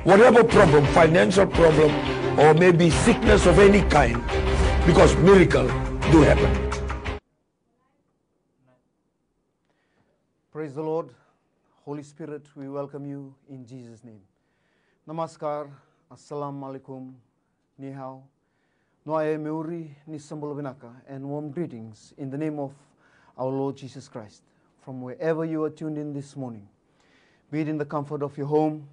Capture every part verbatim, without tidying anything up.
Whatever problem, financial problem, or maybe sickness of any kind, because miracle do happen. Praise the Lord. Holy Spirit, we welcome you in Jesus' name. Namaskar, Assalamu alaikum, Ni hao. Noa e meuri ni sabalo vinaka, and warm greetings in the name of our Lord Jesus Christ from wherever you are tuned in this morning. Be it in the comfort of your home,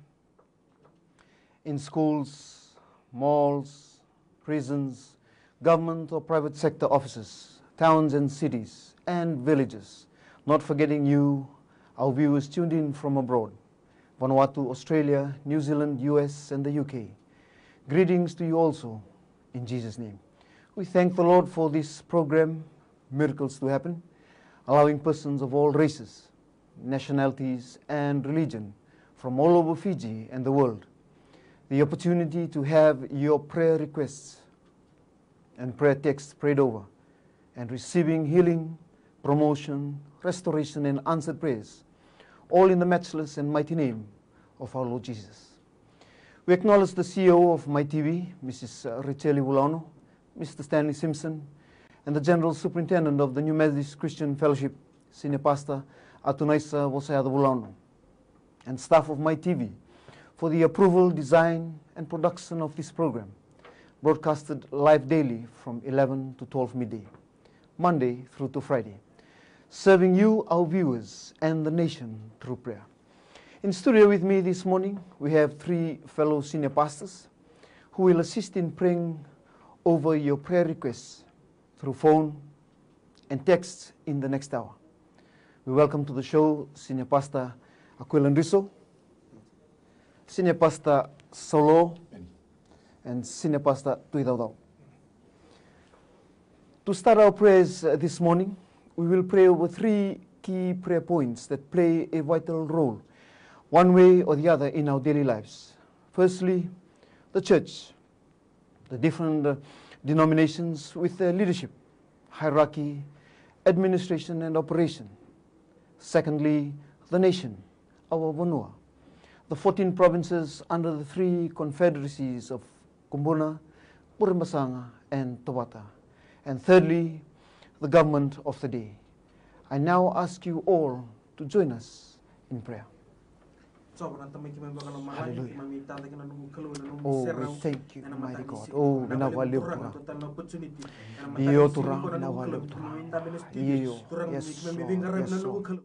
in schools, malls, prisons, government or private sector offices, towns and cities, and villages, not forgetting you, our viewers tuned in from abroad, Vanuatu, Australia, New Zealand, U S, and the U K. Greetings to you also, in Jesus' name. We thank the Lord for this program, Miracles to Happen, allowing persons of all races, nationalities, and religion from all over Fiji and the world the opportunity to have your prayer requests and prayer texts prayed over, and receiving healing, promotion, restoration, and answered prayers, all in the matchless and mighty name of our Lord Jesus. We acknowledge the C E O of My T V, Missus Richeli Vulaono, Mister Stanley Simpson, and the General Superintendent of the New Methodist Christian Fellowship, Senior Pastor Atunaisa Vosayaca Vulaono, and staff of My T V for the approval, design, and production of this program, broadcasted live daily from eleven to twelve midday, Monday through to Friday, serving you, our viewers, and the nation through prayer. In studio with me this morning, we have three fellow senior pastors who will assist in praying over your prayer requests through phone and text in the next hour. We welcome to the show Senior Pastor Aquila Ndriso, Senior Pastor Solo, and Senior Pastor Tuidaucau. To start our prayers, uh, this morning, we will pray over three key prayer points that play a vital role, one way or the other, in our daily lives. Firstly, the church, the different, uh, denominations with their leadership, hierarchy, administration, and operation. Secondly, the nation, our vanua, the fourteen provinces under the three confederacies of Kubuna, Burebasaga, and Tovata. And thirdly, the government of the day. I now ask you all to join us in prayer. Hallelujah. Oh, we thank you, mighty God. Oh, vinaka vakalevu Turaga. Io Turaga, vinaka vakalevu Turaga. Io, yes Lord, yes Lord.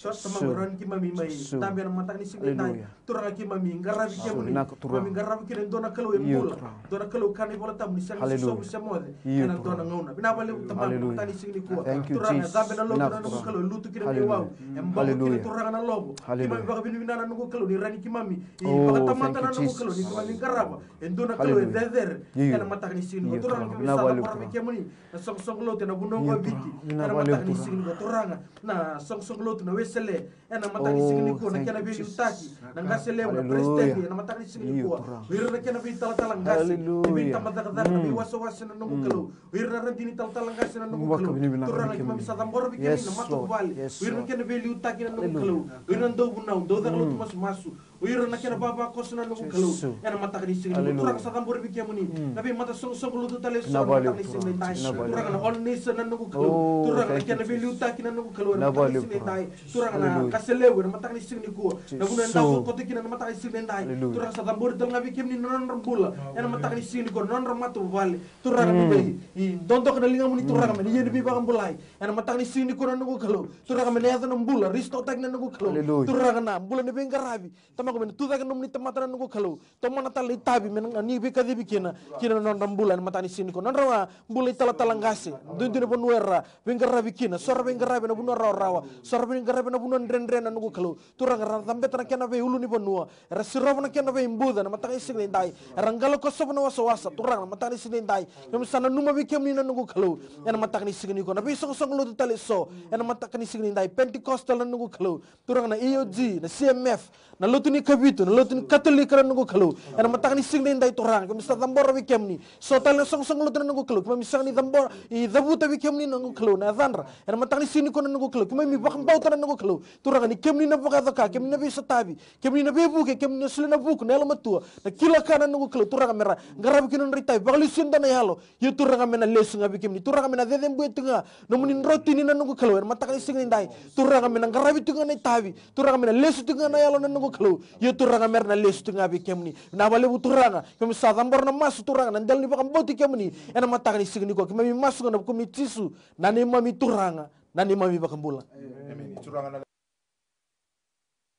Turaga keimami mai dabe ena mataka ni siga ni dai. Turaga keimami qaravi kemuni. Keimami qaravi kina e dua na Kalou e bula. Dua na Kalou kana iVolatabu ni sega ni sosovu se moce ena dua na gauna. Vinaka vakalevu Tamaqu ena mataka ni siga nikua. Turaga e cabe na lotu na noqu Kalou, e lutu kina na iwau, e boko kina Turaga na lovo. Keimami vakavinavinaka na noqu Kalou ni rawa ni keimami vakatamata na noqu Kalou ni keimami qarava e dua na Kalou e cecere ena mataka ni siga nikua. Turaga keimami sa cabora vei kemuni na soqosoqo lotu ena vanua qo e Viti ena mataka ni siga nikua. Turaga na soqosoqo lotu na Wesele ena mataka ni siga nikua, na kena veiliutaki na qase levu, na peresitedi ena mataka ni siga nikua. O ira na kena veitalatala qase, na veitabacakacaka, na veiwasewase na noqu Kalou. O ira na radini talatala qase na noqu Kalou. Turaga keimami sa cabora vei kemuni na matavuvale. O ira na kena veiliutaki na noqu Kalou. O ira na dauvunau, daucaka lotu masumasu. O ira na kena vavakoso na noqu Kalou. Ena mataka ni siga nikua Turaga sa cabora vei kemuni na veimatasoqosoqo lotu tale eso ena mataka ni siga nidai. Turaga na All Nation na noqu Kalou. Turaga na kena veiliutaki na noqu Kalou ena mataka ni siga nidai. Turaga na qase levu ena mataka ni siga nikua. Na vanua e davo koto kina ena mataka ni siga nidai. Turaga sa cabori tale ga vei kemuni na nodra bula ena mataka ni siga nikua, na nodra matavuvale. Turaga ni vei i dodoka na ligamuni Turaga me na ia ni veivakabulai ena mataka ni siga nikua na noqu Kalou. Turaga me na yaco na bula, restore-taki na noqu Kalou. Turaga na bula ni veiqaravi. Tamaqu me na tucake na nomuni tamata na noqu Kalou. Tomana tale na itavi me na ni veikacivi kina, kina na nodra bula ena mataka ni siga nikua. Nodra bula italatala qase, duidui na vanua era veiqaravi kina, so era veiqaravi ena vanua rawarawa, so era veiqaravi ena vanua dredre na noqu Kalou. Turaga era cabeta na kena veiulunivanua, era sirova na kena veibuca ena mataka ni siga nidai, era qalo kosova na wasawasa. Turaga na mataka ni siga nidai keimami sa nanuma vei kemuni na noqu Kalou ena mataka ni siga nikua. Na veisoqosoqo lotu tale eso ena mataka ni siga nidai, Pentecostal na noqu Kalou. Turaga na E O G, na C M F, na lotu ni Kavitu, na lotu ni Katolika na noqu Kalou. Ena mataka ni siga nidai Turaga, keimami sa cabora vei kemuni. So tale na soqosoqo lotu na noqu Kalou, keimami sega ni cabora, ni cavuta vei kemuni na noqu Kalou, na yacadra. Ena mataka ni siga nikua na noqu Kalou, keimami vakabauta na noqu Kalou. Turaga ni kemuni na vakayaco ka, kemuni na veisotavi, kemuni na veivuke, kemuni na solia na vuku, na yalomatua, na kila ka na noqu Kalou. Turaga mera qaravi kina nodra itavi, vakalesuya dua na yalo. Io Turaga me na lesu ga vei kemuni. Turaga me na cecebuya tu ga nomuni drotini na noqu Kalou. Ena mataka ni siga nidai. Turaga me na qaravi tu ga na itavi. Turaga me na lesu tu ga na yalo na noqu Kalou. Io Turaga mera na lesu tu ga vei kemuni. Vinaka vakalevu Turaga. Keimami sa cabora na masu Turaga. Na dela ni vakabauti kemuni. Ena mataka ni siga nikua. Keimami masu ga na vuku i Jisu. Na neimami Turaga. Na neimami Vakabula. Emeni. Turaga na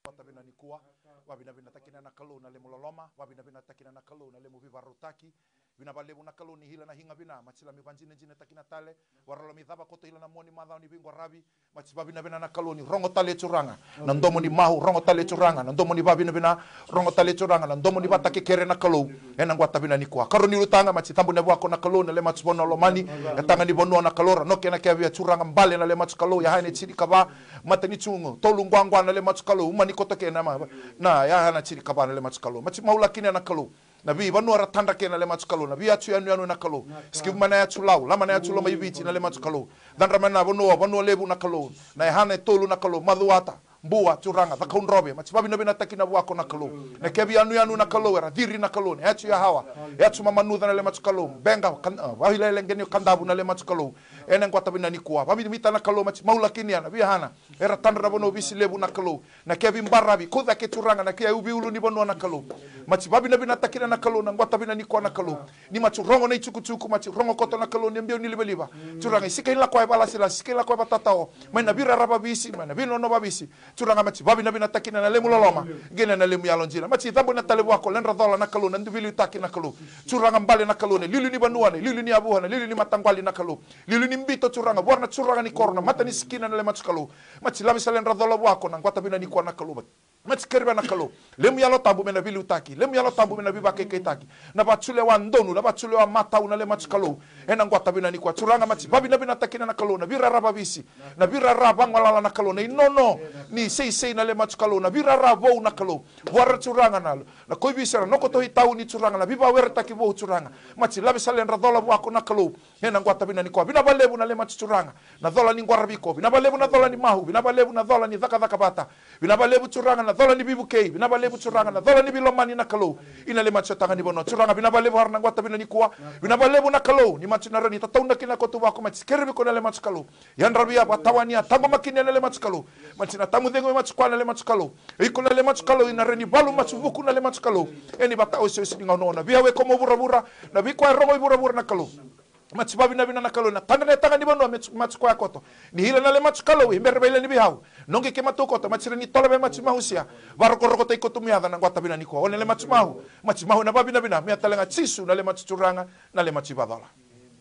Vata vina nikua, vavinavinataki na Kalou na lemu loloma, vavinavinataki na Kalou na lemu veivarautaki. Vina valevu na Kalou ni hila na higa vina, ma tila mi vajinajinataki na tale, varalo mi cava koto hila na moni macawa ni veiqwaravi, ma ti vavinavina na Kalou ni rogo tale Turaga na domo ni mau, rogo tale Turaga na domo ni vavinavina, rogo tale Turaga na domo ni vatakekere na Kalou. Ena gwata vina nikua. Karo ni ulutaga, ma ti cabu na vuako na Kalou na le matu vanua lomani, e taga ni vanua na Kalou, ra noke na kea via Turaga bale na le matu Kalou, ya hane tiri kava, Matanitu tolu quaqua na le matu Kalou, umani koto kei na ma, na ya na tiri kava na le matu Kalou. Ma ti maulaki na Kalou. Na veivanua ra tadra kei na le matu Kalou, na veiatu yanuyanu na Kalou. Sikivu mai na yatu Lau, lama na yatu loma i Viti na le matu Kalou. Cadra mai na vanua, vanua levu na Kalou. Na yahana e tolu na Kalou, Macuata, Bua, Turaga, Cakaudrove, ma ti vavinavinataki na vuako na Kalou. Na kevi yanuyanu na Kalou, era ciri na Kalou, na yatu Yahawa, yatu Mamanuca na le matu Kalou, Beqa, Kan-, a, Vailele Genio Kadavu na le matu Kalou. Ena gwata vina nikua. Vavimita na Kalou, ma ti maulakinia na via hana. Era tadra na vanua visi levu na Kalou. Na kea vibaravi, kau cake Turaga, na kea uvi ulu ni vanua na Kalou. Ma ti vavinavinataki na Kalou, na gwata vina nikua na Kalou. Ni ma ti rogo na itukutuku, ma ti rogo koto na Kalou, ni biau ni livaliva. Turaga, i sika i lakoa e valasilasi, sika i lakoa e vatatao. Mai na virarava visi, mai na vinono vavisi. Turaga ma ti vavinavinataki na lemu loloma. Kei na lemu yalo dina. Ma ti cabu na tale vuako, ledra cola na Kalou, na duvi liutaki na Kalou. Turaga bale na Kalou, na liuliu ni vanua, na liuliu ni yavuha, na liuliu ni mataqwali na Kalou. Liuliu ni bito Turaga, vua na turaga ni koro, na mata ni sikina na le matu Kalou. Ma ti lavi sa ledra cola vuako, na gwata vina nikua na Kalou. Ma ti keriva na Kalou. Lemu yalo tabu me na viliutaki, lemu yalo tabu me na vivakaikaitaki. Na vatulewa donu, na vatulewa matau na le matu Kalou. Ena gwata vina nikua Turaga ma ti vavinavinataki na Kalou, na virarava visi. Na virarava galala na Kalou, na inono. Ni seisei na le matu Kalou, na virarava vou na Kalou. Vua ra Turaga na, na koi visi era nokoto i tauni Turaga, na vivaweretaki vou Turaga. Ma ti lavi sa ledra cola vuako na Kalou. Ena gwata vina nikua, vina valevu na le matu Turaga. Na cola ni gwaravi ko, vina valevu na cola ni mahu, vina valevu na cola ni cakacaka vata. Vina valevu Turaga na cola ni vivukei, vina valevu Turaga na cola ni vilomani na Kalou. Ina le matu taga ni vanua Turaga, vina valevu hara na gwata vina nikua. Vina valevu na Kalou, ni matu na rani tatauna kina koto vuako ma ti kerevi ko na le matu Kalou. Yadravia, vatawania, taqomakinia na le matu Kalou. Ma ti na tamu cegu me matu kwa na le matu Kalou. Iko na le matu Kalou, ina rani valu matu vuku na le matu Kalou. Eni vata osiosi ni gauna na via we ko mo vuravura, na vi kwa e rogo i vuravura na Kalou. Ma ti vavinavina na Kalou, na tadra na taga ni vanua me matu koya koto. Ni hila na le matu Kalou, i bere vaila ni vihau. Noqi ke matou koto, ma ti rani tola me matu mahusia. Varokorokotaki koto mu yaca na gwata vina nikua. One le matu mahu, ma ti mahu na vavinavina, me a talega Jisu na le matu Turaga, na le matu ivacola.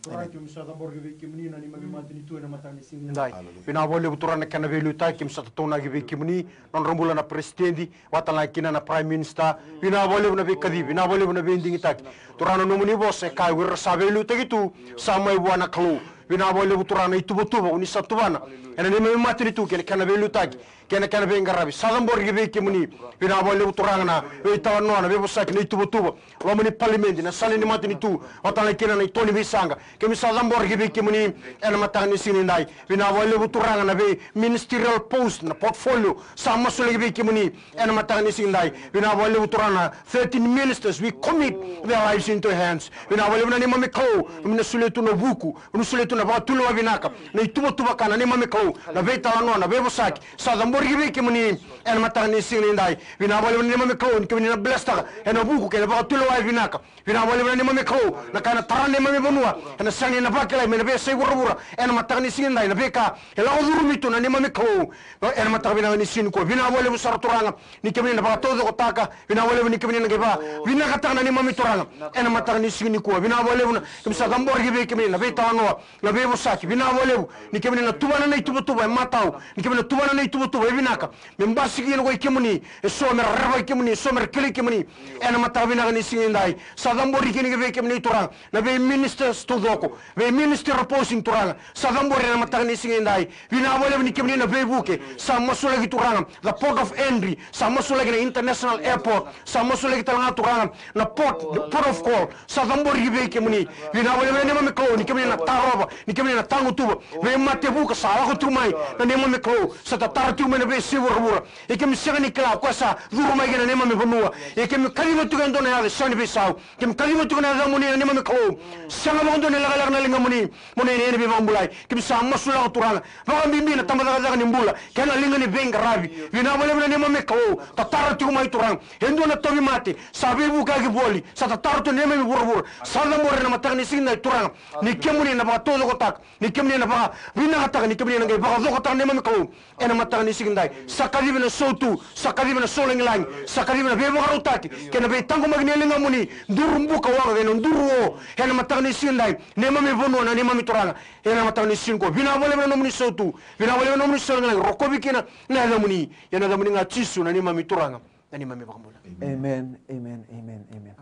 Turaga, keimami sa cabora ki vei kemuni na neimami matanitu ena mataka ni siga nidai. Vinaka vakalevu Turaga na kena veiliutaki, keimami sa tataunaki vei kemuni, nodra bula na peresitedi, vata ga kina na Prime Minister. Vinaka vakalevu na veikacivi, vinaka vakalevu na veidigitaki. Turaga na nomuni vosa e kaya, o ira sa veiliutaki tu, sa mai vua na Kalou. Vinaka vakalevu Turaga na ituvatuva, o ni sa tuvana. Ena neimami matanitu, kei na kena veiliutaki. Kei na kena veiqaravi. Sa cabori ki vei kemuni. Vinaka vakalevu Turaga na veitalanoa, na veivosaki, na ituvatuva. Loma ni palimedi, na sala ni matanitu. Vata ga kina na ito ni veisaqa. Keimami sa cabori ki vei kemuni. Ena mataka ni siga nidai. Vinaka vakalevu Turaga na vei ministerial post, na portfolio. Sa masulaki vei kemuni. Ena mataka ni siga nidai. Vinaka vakalevu Turaga na thirteen ministers. We commit their lives into your hands. Vinaka vakalevu na neimami Kalou. Keimami na solia tu na vuku. Keimami solia tu na vakatulewa vinaka. Na ituvatuva ka na neimami Kalou. Na veitalanoa, na veivosaki. Sa cabori ki vei kemuni, ena mataka ni siga nidai. Vinaka vakalevu na neimami Kalou, ni kemuni na bless-taka, ena vuku kei na vakatulewa e vinaka. Vinaka vakalevu na neimami Kalou, na ka ena tara na neimami vanua, ena sega ni na vakilai mai na veiyasai vuravura, ena mataka ni siga nidai, na veika, e lako curumi tu na neimami Kalou, ena mataka vinaka ni siga nikua. Vinaka vakalevu sara Turaga, ni kemuni na vakataucokotaka, vinaka vakalevu ni kemuni na qai vakavinakataka na neimami Turaga, ena mataka ni siga nikua. Vinaka vakalevu na, keimami sa cabora ki vei kemuni, na veitalanoa, na veivosaki, vinaka vakalevu, ni kemuni na tuvana na ituvatuva, e matau, ni kemuni na tuvana na ituvatuva, vinaka me basika kina ko i kemuni, e so me ra rerevaki kemuni, e so me ra kilai kemuni. Ena mataka vinaka ni siga nidai, sa cabori kina ki vei kemuni Turaga na vei ministers taucoko, vei minister opposing Turaga, sa cabori ena mataka ni siga nidai. Vinaka vakalevu ni kemuni na veivuke, sa masulaki Turaga the port of entry, sa masulaki na international airport, sa masulaki tale ga Turaga na port, port of call, sa cabori ki vei kemuni. Vinaka vakalevu na neimami Kalou ni kemuni na tarova, ni kemuni na tagutuva vei mate vuka sa lako tiko mai. Na neimami Kalou, sa tatara tiko mai na veisei vuravura. E kemi sega ni kila o koya sa curu mai kina na neimami vanua. E kemi kaciva tiko e dua na yaca e sega ni veisau. Kemi kaciva tiko na yacamuni na neimami Kalou. Sega vakadua ni lekaleka na ligamuni mo na yanuyanu veivakabulai. Kemi sa masulaka Turaga, vakabibi na tabacakacaka ni bula kei na liga ni veiqaravi. Vinaka vakalevu na neimami Kalou, tatara tiko mai Turaga e dua na tauvimate sa veivukiyaki voli, sa tatara tu na neimami vuravura. Sa cabori ena mataka ni siga nidai Turaga ni kemuni na vakataucokotaka, ni kemuni na vakavinakataka, ni kemuni na qai vakacokotaka na neimami Kalou. Ena mataka ni siga nidai, sa kacivi na sautu, sa kacivi na saulagilagi, sa kacivi na veivakarautaki kei na veitaqomaki ni ligamuni, duru bukawaqa kei na duru o. Ena mataka ni siga nidai, neimami vanua na neimami Turaga. Ena mataka ni siga nikua, vinaka vakalevu na nomuni sautu, vinaka vakalevu na nomuni saulagilagi, rokovi kina na yacamuni. Ena yacamuni ga Jisu na neimami Turaga, na neimami vakabula. Amen, amen, amen, amen.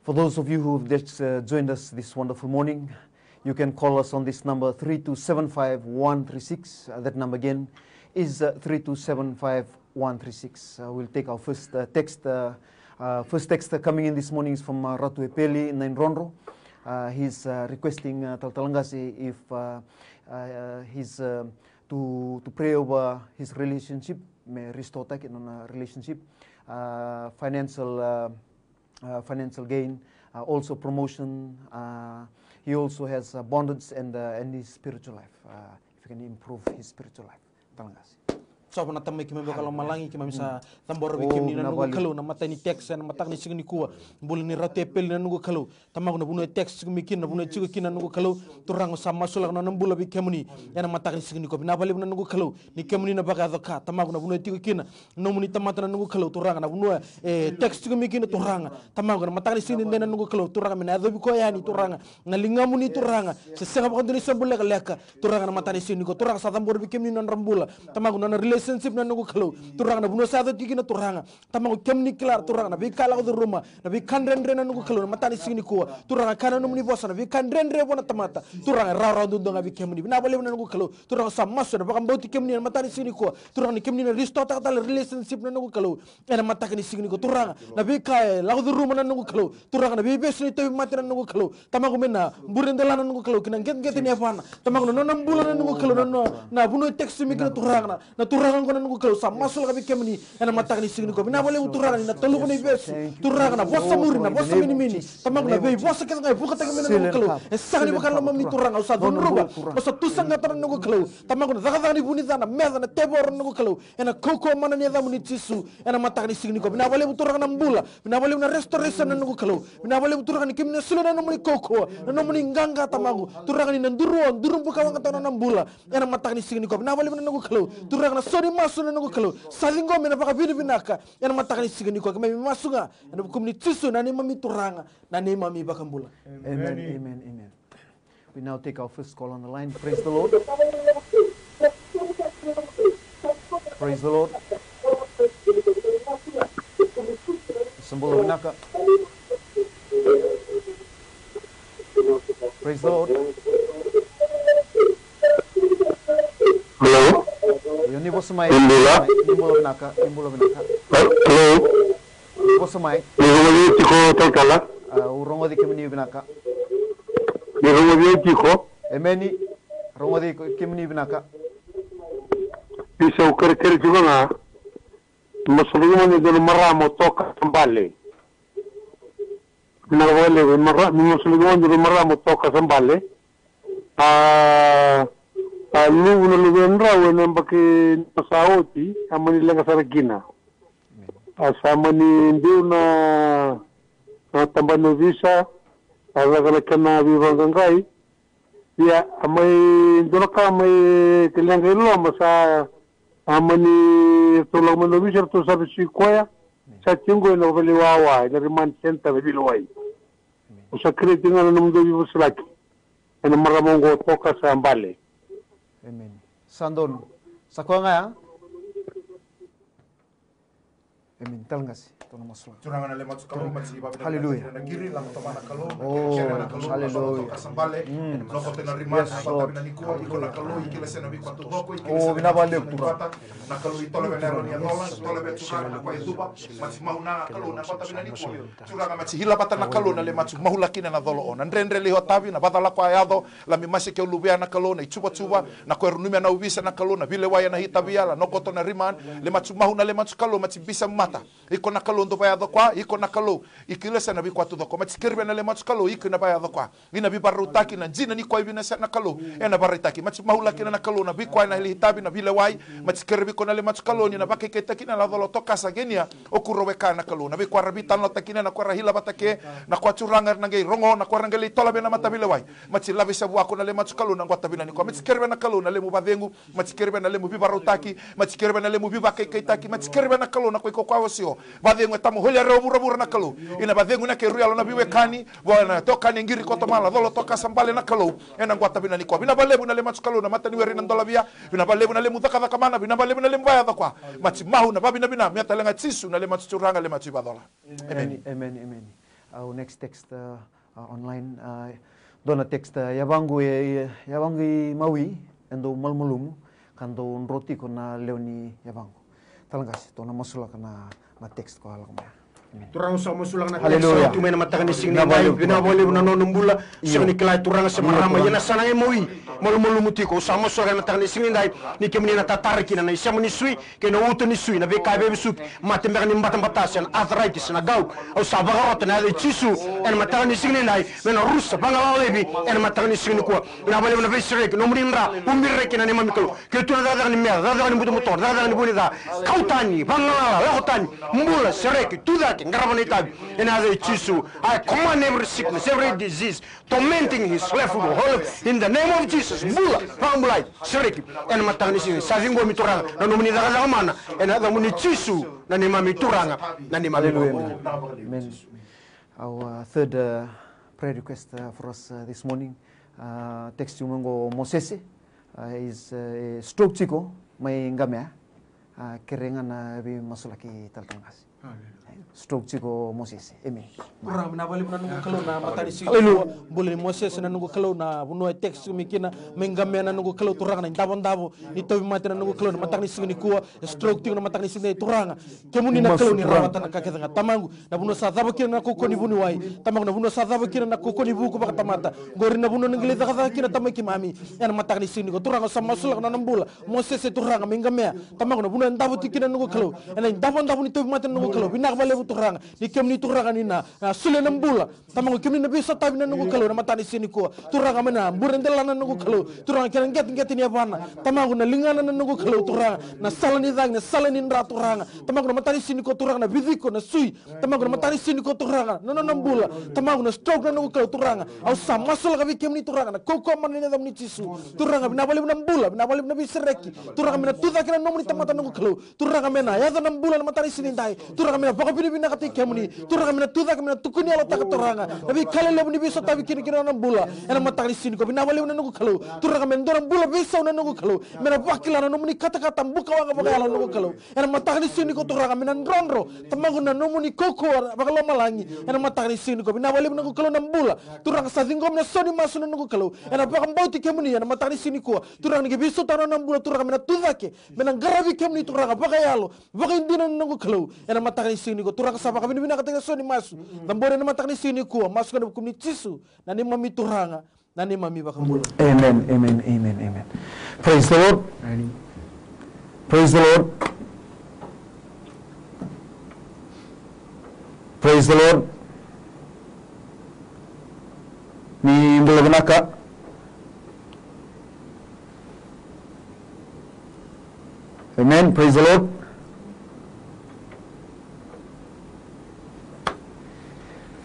For those of you who have just uh, joined us this wonderful morning, you can call us on this number, three two seven five one three six. Uh, that number again is uh, three two seven five one three six. Uh, we'll take our first uh, text. Uh, uh, first text uh, coming in this morning is from uh, Ratu Epeli Nainrodro. Uh, he's uh, requesting uh, Talatala Qase if uh, uh, he's uh, to, to pray over his relationship, me restore taki na nona relationship, uh, financial uh, uh, financial gain, uh, also promotion. Uh, he also has uh, abundance and uh, and his spiritual life. Uh, if he can improve his spiritual life, Talatala Qase. Sa vana tamai keimami vakalomalagi, keimami sa cabora vei kemuni na noqu Kalou na matai ni text ena mataka ni siga nikua. Bula ni Ratu Epeli na noqu Kalou. Tamaqu, na vanua e text tiko mai kina, na vanua e tiko kina na noqu Kalou, Turaga, au sa masulaka na nona bula vei kemuni ena mataka ni siga nikua. Vinaka vakalevu na noqu Kalou ni kemuni na vakayaco ka. Tamaqu, na vanua e tiko kina na nomuni tamata na noqu Kalou, Turaga, na vanua e text tiko mai kina, Turaga, Tamaqu, ena mataka ni siga nidai na noqu Kalou, Turaga, me na yacovi koya yani, Turaga, na ligamuni, Turaga, se sega vakadua ni sobu lekaleka. Turaga, na mataka ni siga nikua, Turaga, sa cabora vei kemuni na nodra bula. Tamaqu, na nona relationship na noqu Kalou, Turaga, na vanua sa yaco tiko kina, Turaga. Tamaqu, kemuni kila, Turaga, na veika e lako curuma, na veika dredre na noqu Kalou, na mataka ni siga nikua. Turaga, kaya na nomuni vosa, na veika dredre vua na tamata, Turaga, e rawarawa duadua ga vei kemuni. Vinaka vakalevu na noqu Kalou, Turaga, sa masu ena vakabauti kemuni ena mataka ni siga nikua. Turaga, ni kemuni na restore-taka tale relationship na noqu Kalou ena mataka ni siga nikua. Turaga, na veika e lako curuma na noqu Kalou, Turaga, na veivesu ni tauvimate na noqu Kalou. Tamaqu, me na bure dela na noqu Kalou ki na qeteqete ni yavana. Tamaqu, na nona bula na noqu Kalou, na nona, na vanua e text mai kina, Turaga, na, na turaga oqo na noqu Kalou, sa masulaka vei kemuni ena mataka ni siga nikua. Vinaka vakalevu, Turaga, ni na taluva na ivesu, Turaga, na vosa muri, na vosa minimini. Tamaqu, na veivosa kece ga e vukataki mai na noqu Kalou, e sega ni vaka na lomamuni, Turaga, au sa cudruva, au sa tusaqata na noqu Kalou. Tamaqu, na cakacaka ni vu ni ca, na meca, na tevoro na noqu Kalou, ena kaukauwa mana ni yacamuni Jisu. Ena mataka ni siga nikua, vinaka vakalevu, Turaga, na bula. Vinaka vakalevu na restoration na noqu Kalou. Vinaka vakalevu, Turaga, ni kemuni na solia na nomuni kaukauwa, na nomuni qaqa, Tamaqu. Turaga, ni na duru o, duru bukawaqa tale na nona bula ena mataka ni siga nikua. Vinaka vakalevu na noqu Kalou, Turaga, na sau ni masu na noqu Kalou, sa ciqomi ena vakavinavinaka ena mataka ni siga nikua. Keimami masu ga ena vukumuni Jisu, na neimami Turaga, na neimami iVakabula. Amen, amen, amen. We now take our first call on the line. Praise the Lord. Praise the Lord. Sa bula vinaka. Praise the Lord. Hello. Io, ni vosa mai. Ni bula. Ni bula vinaka, ni bula vinaka. Hello. Vosa mai. Ni rogoci au tiko, talatala? A, au rogoci kemuni vinaka. Ni rogoci au tiko? Emeni. Rogoci kemuni vinaka. Isa, au kerekere tiko ga. Masulaki mai e dua na marama o Toka Sabale. Vinaka vakalevu, mara-, masulaki mai e dua na marama o Toka Sabale. A, a luvu na luvedrau ena yabaki ni sa oti, a mani leqa sara kina. A sa mani biu na, na tabana ni ovisa, a caka na kena veivaqaqai. Ia, a mai dua na ka mai leqa i loma, sa a mani ratou lako mai na ovisa, ratou sa vesuki koya. Sa tiko qo ena vale ni wawa, ena remand center na Viliwai. Au sa kerei tiko ga na nomudou veivosaki ena marama oqo o Toka Sabale. Emeni. Sa donu. Sa koya ga ya? Emeni. Tale qase, tou na masulaka. Turaga na le masu Kalou, masu i vavi na Hallelujah. Na qiri, lako toma na Kalou, na Oh, kere na Kalou, hallelujah. Lako toka sa bale, Mm. lako toka na rima, Yes, na Lord. Vatavi na nikua, iko na Kalou, i kila se na vei patu doko, i kila Oh, se na vina vale, vei Turaga. Vata, na Kalou i tole vei na yalo ni yalola, i tole vei Turaga na kwa i tuba, masu mahu na Kalou, na vatavi na nikua. Turaga masu hila vata na Kalou, na le masu mahu laki na na dolo o. Na dredre le hotavi, na vacala kwa yaco, la mi masi ke uluvea na Kalou, na i tuva tuva, na kwa runumia na uvisa na Kalou, na vile wai na hitavi yala, no koto na rima, le masu mahu na le masu Kalou, masu bisa mata. Iko na Kalou ndo vayaco kwa, iko na Kalou, i kila se na vi kwa tu doko, masu kerive na le masu Kalou, iko na vayaco kwa. Ina vi varautaki na jina ni kwa i vina se na Kalou, e na varaitaki, masu mahu laki na na Kalou, na vi kwa na hili hitavi, na vile wai, masu kerive iko na le masu Kalou, ni na vakaikaitaki na la dolo toka sa genia, o kuro weka na Kalou, na vi kwa ravi tano taki na na kwa rahila vata ke, na kwa Turaga na gei rongo, na kwa rangeli tola ve na mata vile wai, masu lavi sa vuako na le masu Kalou, na ngwata vina ni kwa, masu kerive na Kalou, na le mu vacegu, masu kerive na le mu vi varautaki, masu kerive na le mu vi vakaikaitaki, masu kerive na Kalou, na kwa iko kwa osio, vacegu e tamu holi areo vuravura na Kalou. Ina vacegu na ke rui alo na viwekani, vua na toka ni qiri koto mala, dolo toka sa bale na Kalou. Ena ngwata vina ni kwa. Vina valevu na le masu Kalou, na mata ni weri na dola via. Vina valevu na le mu cakacaka mana, vina valevu na le mu vayaca kwa. Masu mahu na vavina vina, mea talega Jisu, na le masu Turaga, le masu i vacola. Amen. Amen, amen. Our next text, uh, uh, online, uh, dua na text, uh, yavaqu, e, e, yavaqu i Maui, e dau malumalumu, ka dau dro tiko na lewe ni yavaqu. Tale qase, tou na masulaka na, na text ko a lako mai. Amen. Turaga, au sa masulaka na text. Hallelujah. Sa tu mai na mataka ni siga ni dai, vinaka vakalevu na nona bula. Io. Sega ni kila e Turaga se marama, io, Turaga. Ia na sa na qai Maui, malumalumu tiko, au sa masulaka na mataka ni siga ni dai, ni kemuni na tatara kina na isema ni sui, kei na uto ni sui, na veika e vevesuki, mate beka ni batabata, se na arthritis, na gout, au sa vakarota na yaca i Jisu, ena mataka ni siga ni dai, me na rusa, vagalala laivi, ena mataka ni siga ni kua, vinaka vakalevu na veisereki, nomuni dra, ubi reki na neimami Kalou. Ke tu na cakacaka ni meca, cakacaka ni butobuto, cakacaka ni vunica, kau tani, vagalala, lako tani, bula, sereki, tucake, qarava na itavi. Ena yaca i Jisu, I command every sickness, every disease, tormenting his left foot, hold up, in the name of Jesus, bula, vakabulai, sereki. Ena mataka ni siga, sa ciqomi Turaga, na nomuni cakacaka mana, ena yacamuni Jisu, na neimami Turaga, na neimami Vakabula. Hallelujah. Amen. Our, uh, third, uh, prayer request, uh, for us, uh, this morning. Uh, text tiko mai qo Mosese, uh, is, uh, stroke tiko mai Qamea, uh, kere ga na veimasulaki talatala qase. Hallelujah. Stroke tiko Mosese. Amen. Turaga, vinaka vakalevu na noqu Kalou na mataka ni siga. Hallelujah. Bula ni Mosese na noqu Kalou, na vanua e text tiko mai kina, mai Qamea na noqu Kalou, Turaga na idavodavo ni tauvimate na noqu Kalou, na mataka ni siga ni kua, e stroke tiko na mataka ni siga ni Turaga. Kemuni na Kalou ni rawata na ka kece ga, Tamaqu. Na vanua sa cava kina na kaukauwa ni vuniwai. Tamaqu, na vanua sa cava kina na kaukauwa ni vuku vakatamata. Qori na vanua na qai lai cakacaka kina Tamai keimami. Ena mataka ni siga nikua Turaga, au sa masulaka na nona bula Mosese Turaga mai Qamea. Tamaqu, na vanua e davo tiko kina na noqu Kalou. Ena idavodavo ni tauvimate na noqu Kalou. Vinaka vakalevu Turaga. Ni kemuni Turaga ni na, na solia na bula. Tamaqu, kemuni na veisotavi na noqu Kalou, na mataka ni siga nikua. Turaga, mai na bure delana na noqu Kalou. Turaga, kei na qeteqete ni yavana. Tamaqu, na ligana na noqu Kalou, Turaga. Na sala ni cagi, na sala ni dra, Turaga. Tamaqu, na mataka ni siga nikua, Turaga, na viciko, na sui. Tamaqu, na mataka ni siga nikua, Turaga, na nona bula. Tamaqu, na stroke na noqu Kalou, Turaga. Au sa masulaka vei kemuni, Turaga, na kaukauwa mana ni yacamuni Jisu. Turaga, vinaka vakalevu na bula, vinaka vakalevu na veisereki. Turaga, me na tucake na nomuni tamata na noqu Kalou. Turaga, me na yaco na bula na mataka ni siga nidai. Turaga, me na vakavinavinakataki kemuni. Turaga, me na tucake, me na tukuni yalotaka, Turaga, na veika lelevu ni veisotavi kina kina na bula. Ena mataka ni siga nikua, vinaka vakalevu na noqu Kalou. Turaga, me dua na bula veisau na noqu Kalou. Me na vakila na nomuni katakata bukawaqa vakayalo na noqu Kalou. Ena mataka ni siga nikua, Turaga, me na drodro, Tamaqu, na nomuni kaukauwa vakalomalagi. Ena mataka ni siga nikua, vinaka vakalevu na noqu Kalou na bula. Turaga, sa ciqomi na sau ni masu na noqu Kalou. Ena vakabauti kemuni ena mataka ni siga nikua. Turaga, ni qai veisautaka na nona bula, Turaga, me na tucake, me na qaravi kemuni, Turaga, vakayalo, vakaidina na noqu Kalou. Ena mataka ni siga nikua, Turaga, sa vakavinavinakataki na sau ni masu. Cabori ena mataka ni siga nikua, masu ga ena vukumuni Jisu, na neimami Turaga, na neimami iVakabula. Amen, amen, amen, amen. Praise the Lord. Amen. Praise the Lord. Praise the Lord. Ni bula vinaka. Amen. Praise the Lord.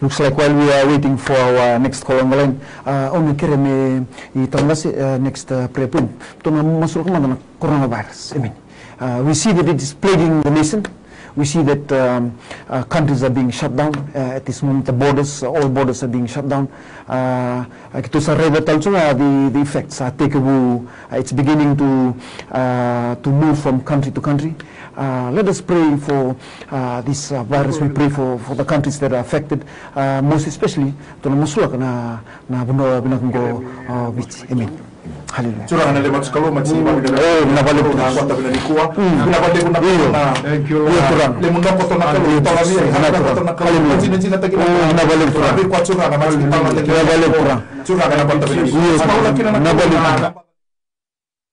Looks like while we are waiting for our next call on the line, uh, au na kere me i tala qase, uh, next, uh, prayer point. Tou na masulaka mada na coronavirus. Amen. Uh, we see that it is plaguing the nation. We see that um, uh, countries are being shut down uh, at this moment. The borders, uh, all borders are being shut down. Uh, uh, keitou sa raica tale tu ga the, the effects, uh, tekivu, uh, it's beginning to uh, to move from country to country. Uh, let us pray for uh, this uh, virus. We pray for, for the countries that are affected, uh, most especially tou na masulaka na, na vanua vinaka qo, uh, Viti. Amen. Hallelujah. Turaga na le matua Kalou, matua, vinaka vakalevu na Kalou na quata vina nikua. Vinaka vakalevu na Kalou na, le munoko to na Kalou, tolavia, vinaka Turaga. Hallelujah. Matua na jina taki na Kalou. Vinaka vakalevu Turaga. Turaga na quata vina nikua. Turaga na quata vina nikua. Maula kina na Kalou na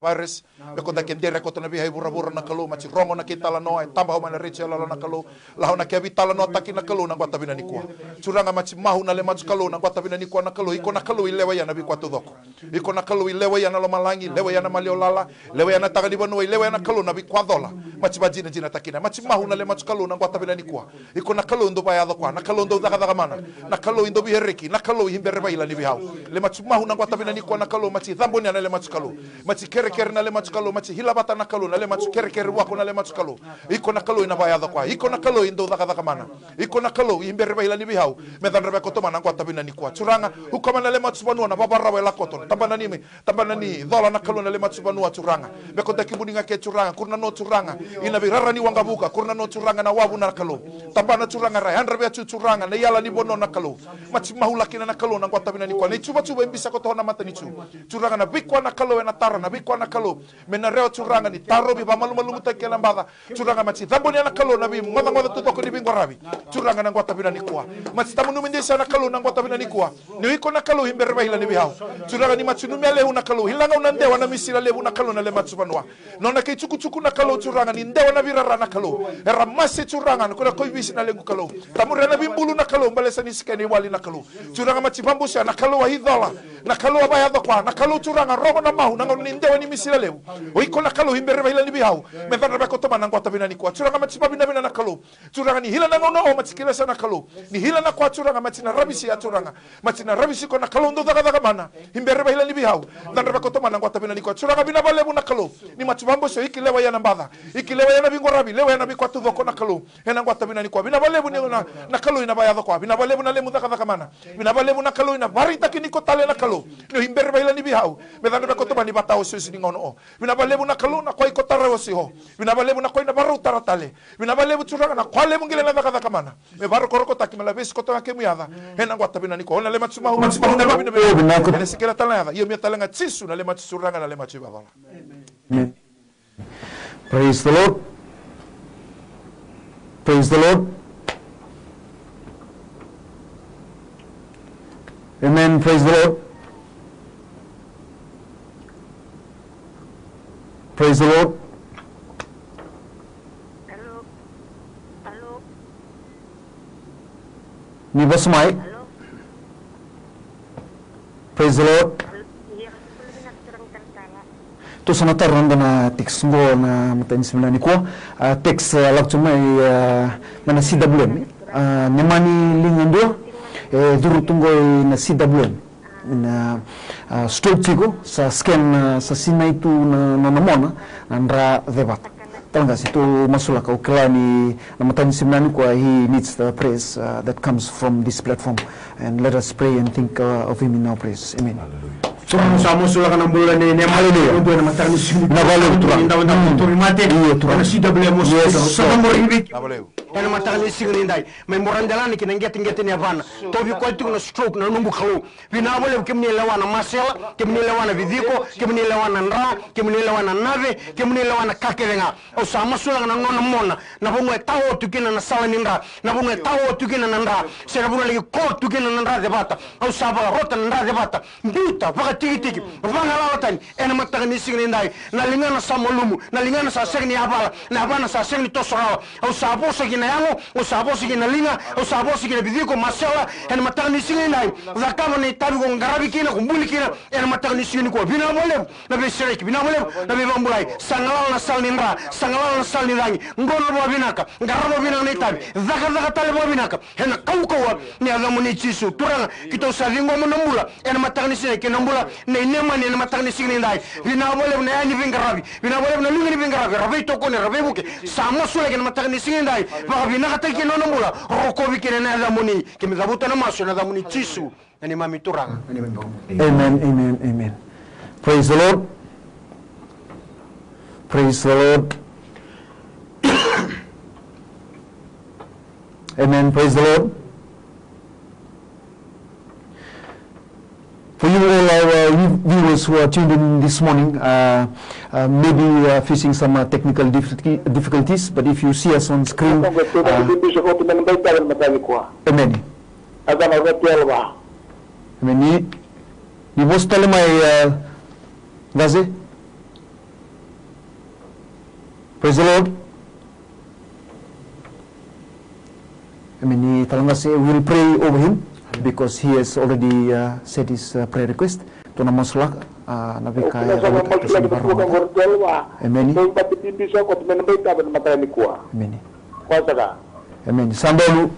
virus, me koda ke dere koto na vihai vuravura na Kalou, matua rogo na kei talanoa e taba hau mai na retio e lala na Kalou, lau na kei vitalanoataki na Kalou na quata vina nikua. Turaga matua mahu na le matua Kalou na quata vina nikua na Kalou, iko na Kalou i lewa ia na vikua taucoko. Iko na Kalou i lewa ia na lomalagi, lewa ia na maliolala, lewa ia na taka ni vanua, i lewa ia na Kalou na vikua cola. Matua vajinajinataki na matua mahu na le matua Kalou na quata vina nikua. Iko na Kalou dou vakayaco koya, na Kalou dou cakacaka mana, na Kalou i dou vihereki, na Kalou i bere vaila ni vihau. Le matua mahu na quata vina nikua na Kalou, matua cabonia na le matua Kalou. Matua kerekere na le matua Kalou, matua hilavata na Kalou, na le matua kerekere wako na le matua Kalou. Iko na Kalou i na vakayaco koya, iko na Kalou i dou cakacaka mana. Iko na Kalou i bere vaila ni vihau. Me cadra vei koto mana na quata vina nikua. Turaga, ukama na le matua vanua na vavarau e lakoto. Tabana ni me Tabana ni cola na Kalou na le matua vanua Turaga. Me koda kibuni ga ke Turaga, kura na no Turaga. I na veirara ni waqavuka, kura na no Turaga na wavu na Kalou. Tabana Turaga ra yadra vei a tu Turaga, na iyala ni vanua na Kalou. Matua mahu la kina na Kalou na quata vina nikua. Na i tuvatuva e bisa koto na matanitu. Turaga na vikua na Kalou e na tara, na vikua na Kalou. Me na rewa Turaga ni tarovi vamalumalumutaki ke na baca. Turaga matua cabonia na Kalou na veimocamoca taucoko ni viqwaravi. Turaga na quata vina nikua. Matua tamanumi dei sa na Kalou na quata vina nikua. Ni o iko na Kalou i bere vaila ni vihau. Turaga ni matua numia levu na Kalou. Hila gau na dewa na misila levu na Kalou na le matua vanua. Nona kei tukutuku na Kalou Turaga ni dewa na virara na Kalou. Era mase Turaga na kona koivisi na lequ Kalou. Tamuria na vibulu na Kalou balesa ni sika ni wali na Kalou. Turaga matua vabusia na Kalou a icola. Na Kalou a vakayaco koya. Na Kalou Turaga rogo na mahu na gauna ni dewa ni misila levu. O iko na Kalou i bere vaila ni vihau. Me cadra vei koto mana na quata vina nikua. Turaga matua vavinavina na Kalou. Turaga ni hila na gauna o matua kilesa na Kalou. Ni hila na koya Turaga matua na ravisia Turaga. Matua na ravisi ko na Kalou dou cakacaka mana. I bere vaila ni vihau. Cadra vei koto mana na quata vina nikua. Turaga vina valevu na Kalou. Ni matua vabosio i ki lewa ia na baca. I ki lewa ia na viqwaravi. Lewa ia na vikua taucoko na Kalou. E na quata vina nikua. Vina valevu ni na, na Kalou i na vakayaco koya. Vina valevu na lemu cakacaka mana. Vina valevu na Kalou i na varitaki ni ko tale na Kalou. Ni o i bere vaila ni vihau. Me cadra vei koto mana ni vataosiosi ni gauna o. Vina valevu na Kalou na koya i ko tara osi o. Vina valevu na koya i na varau tara tale. Vina valevu Turaga na koya levu qile na cakacaka mana. Me varokorokotaki me lavesi koto ga kemu yaca. E na quata vina nikua. O na le matua mahu, matua mahu na vavina me. E na sikela tale na yaca. Io mia tale ga Jisu na le matua Turaga na le matua ivavala. Amen. Praise the Lord. Praise the Lord. Amen. Praise the Lord. Praise the Lord. Ni vosa mai. Praise the Lord. Tou sa na tara na dua na text qo na matai ni siga nikua. A, text, a, lako tu mai, a, mai na C W M. A, Nemani Ligadua, e curu tu qo i na C W M. Na, a, stroke tiko, sa scan, a, sa sinai tu na, na, na mona, na dra cevata. Tala qase, tou masulaka, au kila ni na matai ni siga nikua, he needs the prayers, uh, that comes from this platform. And let us pray and think, uh, of him in our prayers. Amen. Turaga, sa masulaka na bula nei Nemani. Hallelujah. Ena mataka ni siga nikua. Vinaka vakalevu Turaga. Ni dau, dau, mm, tauvimate. Io Turaga. Ena C W M hospital. Yes, Lord. Sa na mori vei. Vinaka vakalevu. Ena mataka ni siga nidai. Mai bora delana ki na qeteqete ni yavana. Tauvi koya tiko na stroke na noqu Kalou. Vinaka vakalevu kemuni lewa na masela, kemuni lewa na viciko, kemuni lewa na dra, kemuni lewa na nave, kemuni lewa na ka kece ga. Au sa masulaka na nona mona, na vanua e tawa tu kina na sala ni dra, na vanua e tawa tu kina na dra, se na vanua e laki ko tu kina na dra cevata. Au sa vakarota na dra cevata, biuta, vakatikitiki, vagalala tani, ena mataka ni siga nidai, na ligana sa malumu, na ligana sa sega ni yavala, na yavana sa sega ni toso rawa. Au sa vosa kina yago, o sa vosa ki na liga, o sa vosa ki na viciko, masela, ena mataka ni siga nidai. Cakava na itavi ko qaravi kina, ko buli kina, ena mataka ni siga nikua. Vinaka vakalevu na veisereki, vinaka vakalevu na veivakabulai. Sa galala na sala ni dra, sa galala na sala ni cagi. Dro na vakavinaka, qarava vinaka na itavi, cakacaka tale vakavinaka. Ena kaukauwa ni yacamuni Jisu. Turaga, keitou sa ciqoma na bula ena mataka ni siga, kei na bula nei Nemani ena mataka ni siga nidai. Vinaka vakalevu na yaya ni veiqaravi, vinaka vakalevu na liga ni veiqaravi, ra veitokoni, ra veivuke. Sa masulaki ena mataka ni siga nidai. Vakavinakataki kina nona bula, rokovi kina ena yacamuni. Keimami cavuta na masu ena yacamuni Jisu, na neimami Turaga, na neimami Vakabula. Amen, amen, amen. Praise the Lord. Praise the Lord. Amen. Praise the Lord. For you all our, uh, view- viewers who are tuned in this morning, uh, uh, maybe we are facing some, uh, technical difficulty- difficulties, but if you see us on screen, uh, amen. Amen. Ni, ni vosa tale mai, uh, Gaze. Praise the Lord. I mean, ni Talagase, we'll pray over him because he has already, uh, said his, uh, prayer request. Tou na masulaka, uh, na veika e rawa ni masulaki na vuka qori. Emeni. Tou bati bibi sa koto me na baitava na mataka nikua. Emeni. Koya saka. Emeni. Sa donu.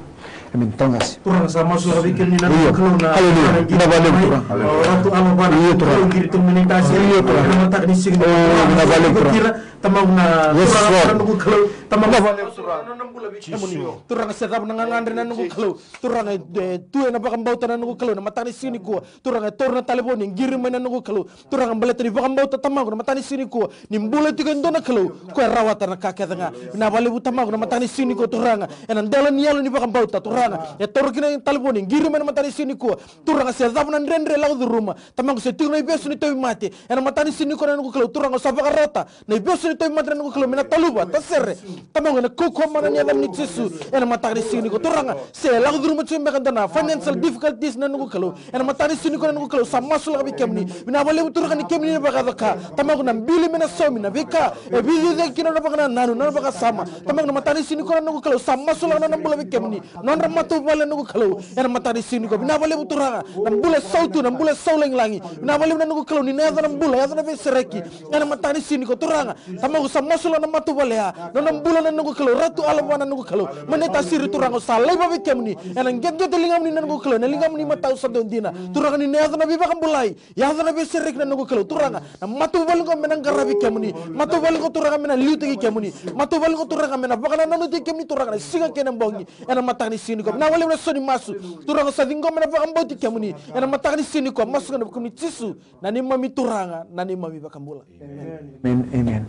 Emeni. Talagase. Turaga sa masulaka vei kemuni na Kalou na. Haleluya. Vinaka vakalevu Turaga. Ratu Alovana. Io Turaga. Kalou qiri tu mene tasi. Io Turaga. Na mataka ni siga ni. Vinaka vakalevu Turaga. Tamaqu na Turaga na noqu Kalou. Tamaqu na bula vei kemuni. Turaga se cava na gagadre na noqu Kalou. Turaga e tu ena vakabauta na noqu Kalou na mataka ni siga nikua. Turaga e taura na talevoni, qiri mai na noqu Kalou. Turaga baleta ni vakabauta Tamaqu na mataka ni siga nikua. Ni bula tiko e dua na Kalou. Ko e rawata na ka kece ga. Vinaka vakalevu Tamaqu na mataka ni siga nikua Turaga. Ena dela ni yalo ni vakabauta Turaga. E taura kina na talevoni, qiri mai na mataka ni siga nikua. Turaga se cava na dredre lako curuma. Tamaqu se tiko na ivesu ni tauvimate. Ena mataka ni siga nikua na noqu Kalou. Turaga sa vakarota. Na ivesu ni tauvimate na noqu Kalou me na taluva, tasere. Tamaqu ena kaukauwa mana ni yacamuni Jisu. Ena mataka ni siga nikua Turaga. Se lako curuma tiko beka dua na financial difficulties na noqu Kalou. Ena mataka ni siga nikua na noqu Kalou sa masulaka vei kemuni. Vinaka vakalevu Turaga ni kemuni na vakayaco ka. Tamaqu na bili me na saumi na veika. E veiciciyaki kina na vakanananu, na vakasama. Tamaqu na mataka ni siga nikua na noqu Kalou sa masulaka na nona bula vei kemuni. Nodra matavuvale na noqu Kalou. Ena mataka ni siga nikua. Vinaka vakalevu Turaga. Na bula e sautu, na bula e sau lagilagi. Vinaka vakalevu na noqu Kalou ni na yaco na bula, yaco na veisereki. Ena mataka ni siga nikua Turaga. Tamaqu sa masulaka na matavuvale ya. Nona bula na noqu Kalou. Ratu Alovana na noqu Kalou. Mai na tasiri Turaga sa laiva vei kemuni. Ena qeteqete ligamuni na noqu Kalou. Ena ligamuni matau sa dau dina. Turaga ni na yaco na veivakabulai. Yaco na veisereki na noqu Kalou Turaga. Na matavuvale qo me na qaravi kemuni. Matavuvale qo Turaga me na liutaki kemuni. Matavuvale qo Turaga me na vakanananutaki kemuni Turaga na siga kei na bogi. Ena mataka ni siga nikua. Vinaka vakalevu na so ni masu. Turaga sa ciqoma me na vakabauti kemuni. Ena mataka ni siga nikua. Masu ga ena vuku ni Jisu. Na neimami Turaga. Na neimami Vakabula. Amen. Amen. Amen.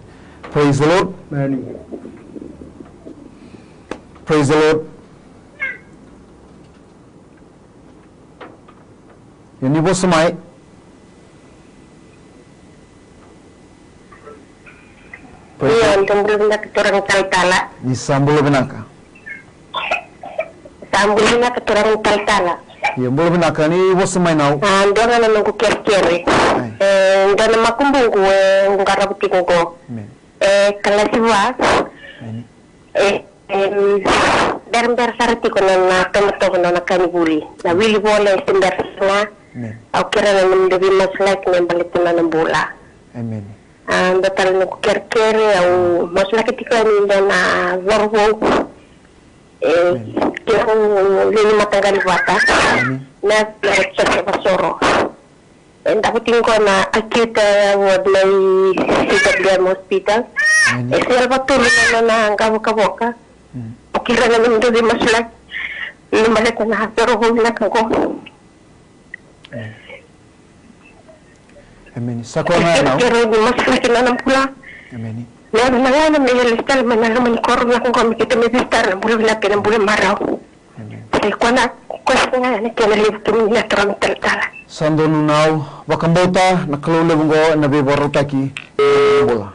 Praise the Lord. Amen. Praise the Lord. Ia ni vosa mai. Praise the Lord. Io, ni bula vinaka turaga talatala. Ni sa bula vinaka. Sa bula vinaka turaga talatala. Io, bula vinaka, ni vosa mai nau. A, dua ga na noqu kerekere. Ai. E, dua na makubuqu e qarava tiko qo. Amen. E, kalasi va. Amen. E, em, berabera sara tiko na, na tomatomo na, na ka ni vuli. Na wili vola e se bera sara ga. Amen. Au kerea na nomudou veimasulaki me baleta na nona bula. Amen. A, dua tale noqu kerekere, au masulaki tiko yani dua na cauravou. E, amen. Keirau lewe ni mataqali vata. Amen. Na, na, na, na, na, na, na, na, na, na, E davo tiko qo na acute ward mai C W M hospital. Amen. E sega vakatolu na nona qavokavoka. Mm. Au kerea na nomudou veimasulaki me baleta na cauravou vinaka qo. Amen. Amen. Sa koya ga ya nau. Keirau ni masulaki na nona bula. Amen. Me yaco na gauna me yali tale mai na loma ni koro vinaka qo me keitou mai veisitara na bula vinaka kei na bula marau. Amen. Sa i koya na, koya sara ga na kena levu kemuni na turaga talatala. Sa donu nau, vakabauta na Kalou levu qo ena veivakarautaki na bula.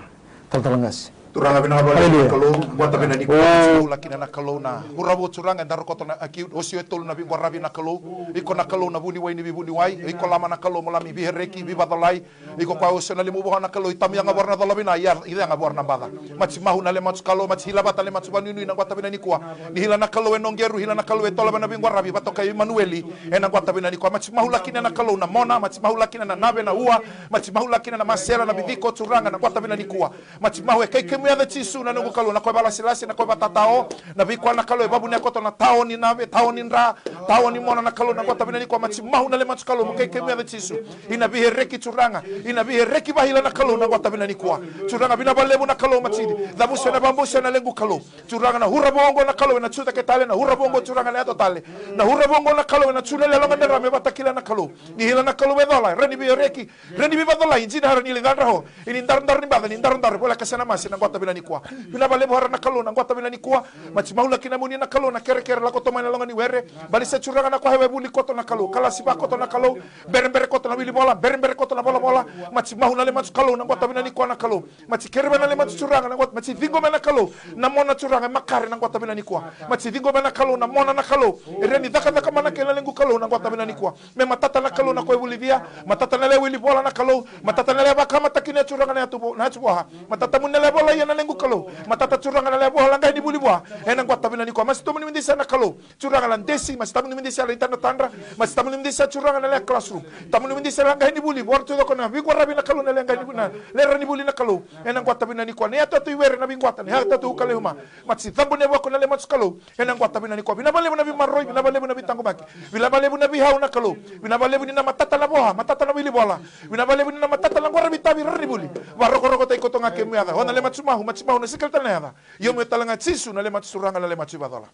Talatala qase. Turaga vinaka vakalevu na Kalou, na quata vina ni kua, macimahu laki na Kalou na uravu Turaga, e daru koto na acute, o sio e tolu na viqwaravi na Kalou, iko na Kalou na vuniwai ni vivuniwai, iko lama na Kalou mo lami vihereki, vivacolai, iko koya o sio na limu voho na Kalou, i tamu yaga vora na cola vina, i cega vora na baca. Macimahu na le macu Kalou, maci hila vata le macu vanuinui na quata vina ni kua, ni hila na Kalou e noqeru, hila na Kalou e tolove na viqwaravi, vatokai Imanueli, ena quata vina ni kua, macimahu laki na Kalou na mona, macimahu laki na nave na ua, macimahu laki na masela na viciko Turaga, na quata vina ni kua, macimahu e kai kemu yaca Jisu na noqu Kalou, na koya valasilasi, na koya vatatao, na veikua na Kalou e vavunea koto na tao ni nave, tao ni dra, tao ni mona na Kalou, na quata vina ni kua, macimahu na le macu Kalou mo kai kemu yaca Jisu. Ina vihereki Turaga, ina vihereki vahila na Kalou, na quata vina ni kua. Turaga vina valevu na Kalou maci cavusia na vabusia na lequ Kalou. Turaga na uravu oqo na Kalou, ena tucake tale na uravu oqo Turaga na yaco tale. Na uravu oqo na Kalou, ena tu na le loga na ra me vata kila na Kalou. Ni hila na Kalou e cola, ra ni vihereki, ra ni vivacolai, jina hara ni licadra ho, ini darudaru ni baca, ni darudaru, voleka se na masi, na quata vina ni kua. Vina valevu hara na Kalou, na quata vina ni kua, macimahu laki na muni na Kalou, na kerekere lako tomai na loga ni were, balise Turaga na koya e vuli koto na Kalou, kalasi vakoto na Kalou, berebere koto na wili vola, berebere koto na volavola, macimahu na le macu Kalou, na quata vina ni kua na Kalou, maci kere vei na le macu Turaga, na quata, maci ciqo vei na Kalou, na mona Turaga, makare na quata vina ni kua, maci ciqo vei na Kalou, na mona na Kalou, e re ni cakacaka mana kei na lequ Kalou, na quata vina ni kua. Me matata na Kalou na koya e vulicia, matata na lewe wili vola na Kalou, matata na lewe vakamataki na Turaga na yatu vo-, na yatu voha, matata muni na lewe vola ia na lequ Kalou, matata Turaga na lewe vola qai ni vuli vua, ena quata vina ni kua, masi tamuni vidisa na Kalou, Turaga na desi, masi tamuni vidisa na itadratadra, masi tamuni vidisa Turaga na lewe classroom, tamuni vidisa na qai ni vuli, vora tu coko na viqwaravi na Kalou na lewe qai ni vuli, na lewe ra ni vuli na Kalou, ena quata vina ni kua, na yatu yatu i were na viqwata, na yatu yatu u Kalaima, masi cabu ne vako na le macu Kalou, ena quata vina ni kua, vina valevu na vimaroroi, vina valevu na vitaqomaki, vina valevu na vihau na Kalou, vina valevu ni na matata na voha, matata na wili vola, vina valevu ni na matata na qwara vitavi rara ni vuli, varokoroko tai koto ga kemu yaca, o na le macimahu, macimahu na sikaleta na yaca, io me tale ga Jisu na le macu Turaga na le macu ivacola.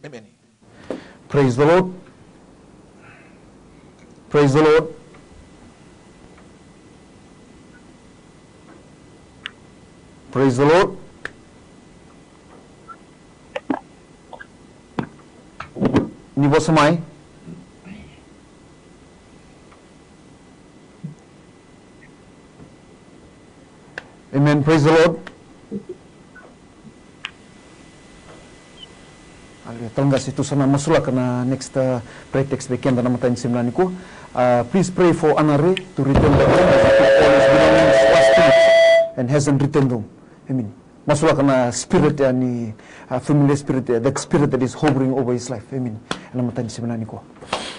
Emeni. Praise the Lord. Praise the Lord. Praise the Lord. Ni vosa mai. Amen. Praise the Lord. Aleluya. Talatala qase, tou sa na masulaka na next, uh, prayer text vei keda na mataka ni siga nikua. Uh, please pray for Anare to return back home as he took all his belongings last two weeks and hasn't returned home. Amen. Masulaka na spirit ya ni, uh, familiar spirit ya, that spirit that is hovering over his life. Amen. Ena mataka ni siga nikua.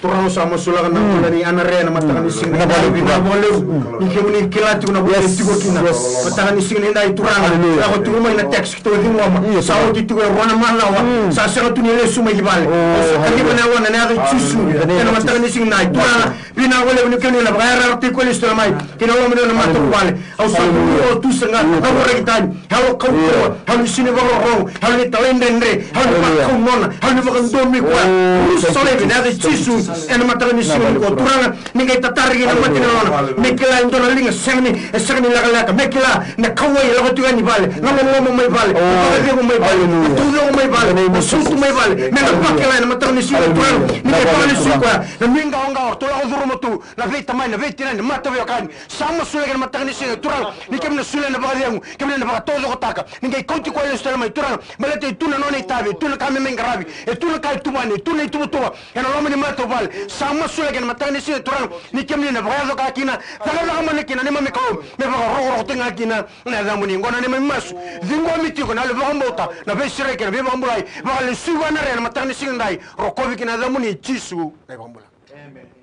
Turaga, au sa masulaka na bula ni Anare ena mataka ni siga nidai, vinaka vakalevu ni kemuni kila tiko na vanua e tiko kina. Mataka ni siga nidai, Turaga, lako tiko mai na text keitou ciqoma. Sa oti tiko e rua na macawa, sa sega tu ni lesu mai ki vale. Au sa kaciva na yalona ena yaca i Jisu ena mataka ni siga nidai, Turaga. Vinaka vakalevu ni kemuni na vakayarayarataki koya lesu tale mai ki na loma ni nona matavuvale. Au sa tukuna, au tusa ga na voraki tani. Yalo kaukauwa, yalo ni sega ni vakarorogo, yalo ni talaidredre, yalo ni vakakaunona, yalo ni vakadomi koya. Rusa laivi ena yaca i Jisu ena mataka ni siga nikua, Turaga. Ni qai tatara kina mata ni yalona, me kila e dua na liga sega ni, e sega ni lekaleka, me kila na kauwai e lako tiko yani vale, na loloma mai vale, na vakacegu mai vale, na taucoko mai vale, na sautu mai vale, me na vakila ena mataka ni siga, Turaga. Ni qai vakalesui koya na nuiqawaqawa ratou lako curuma tu na veitamani, na veitinani, na mataveiwekani. Sa masulaki ena mataka ni siga, Turaga, ni kemuni na solia na vakacegu, kemuni na vakataucokotaka. Ni qai kauti koya lesu tale mai, Turaga, baleta e tu na nona itavi, e tu na ka me mai qaravi, e tu na ka e tuvani, e tu na ituvatuva ena loma ni matavuvale. Sa masulaki ena mataka ni siga, Turaga, ni kemuni na vakayaco ka kina, cakacaka mana kina na neimami Kalou, me vakarokorokotaki ga kina na yacamuni. Oqo na neimami masu, ciqomi tiko na yalo vakabauta, na veisereki, na veivakabulai. Vakalesui vua Anare ena mataka ni siga nidai, rokovi kina na yacamuni, Jisu na iVakabula.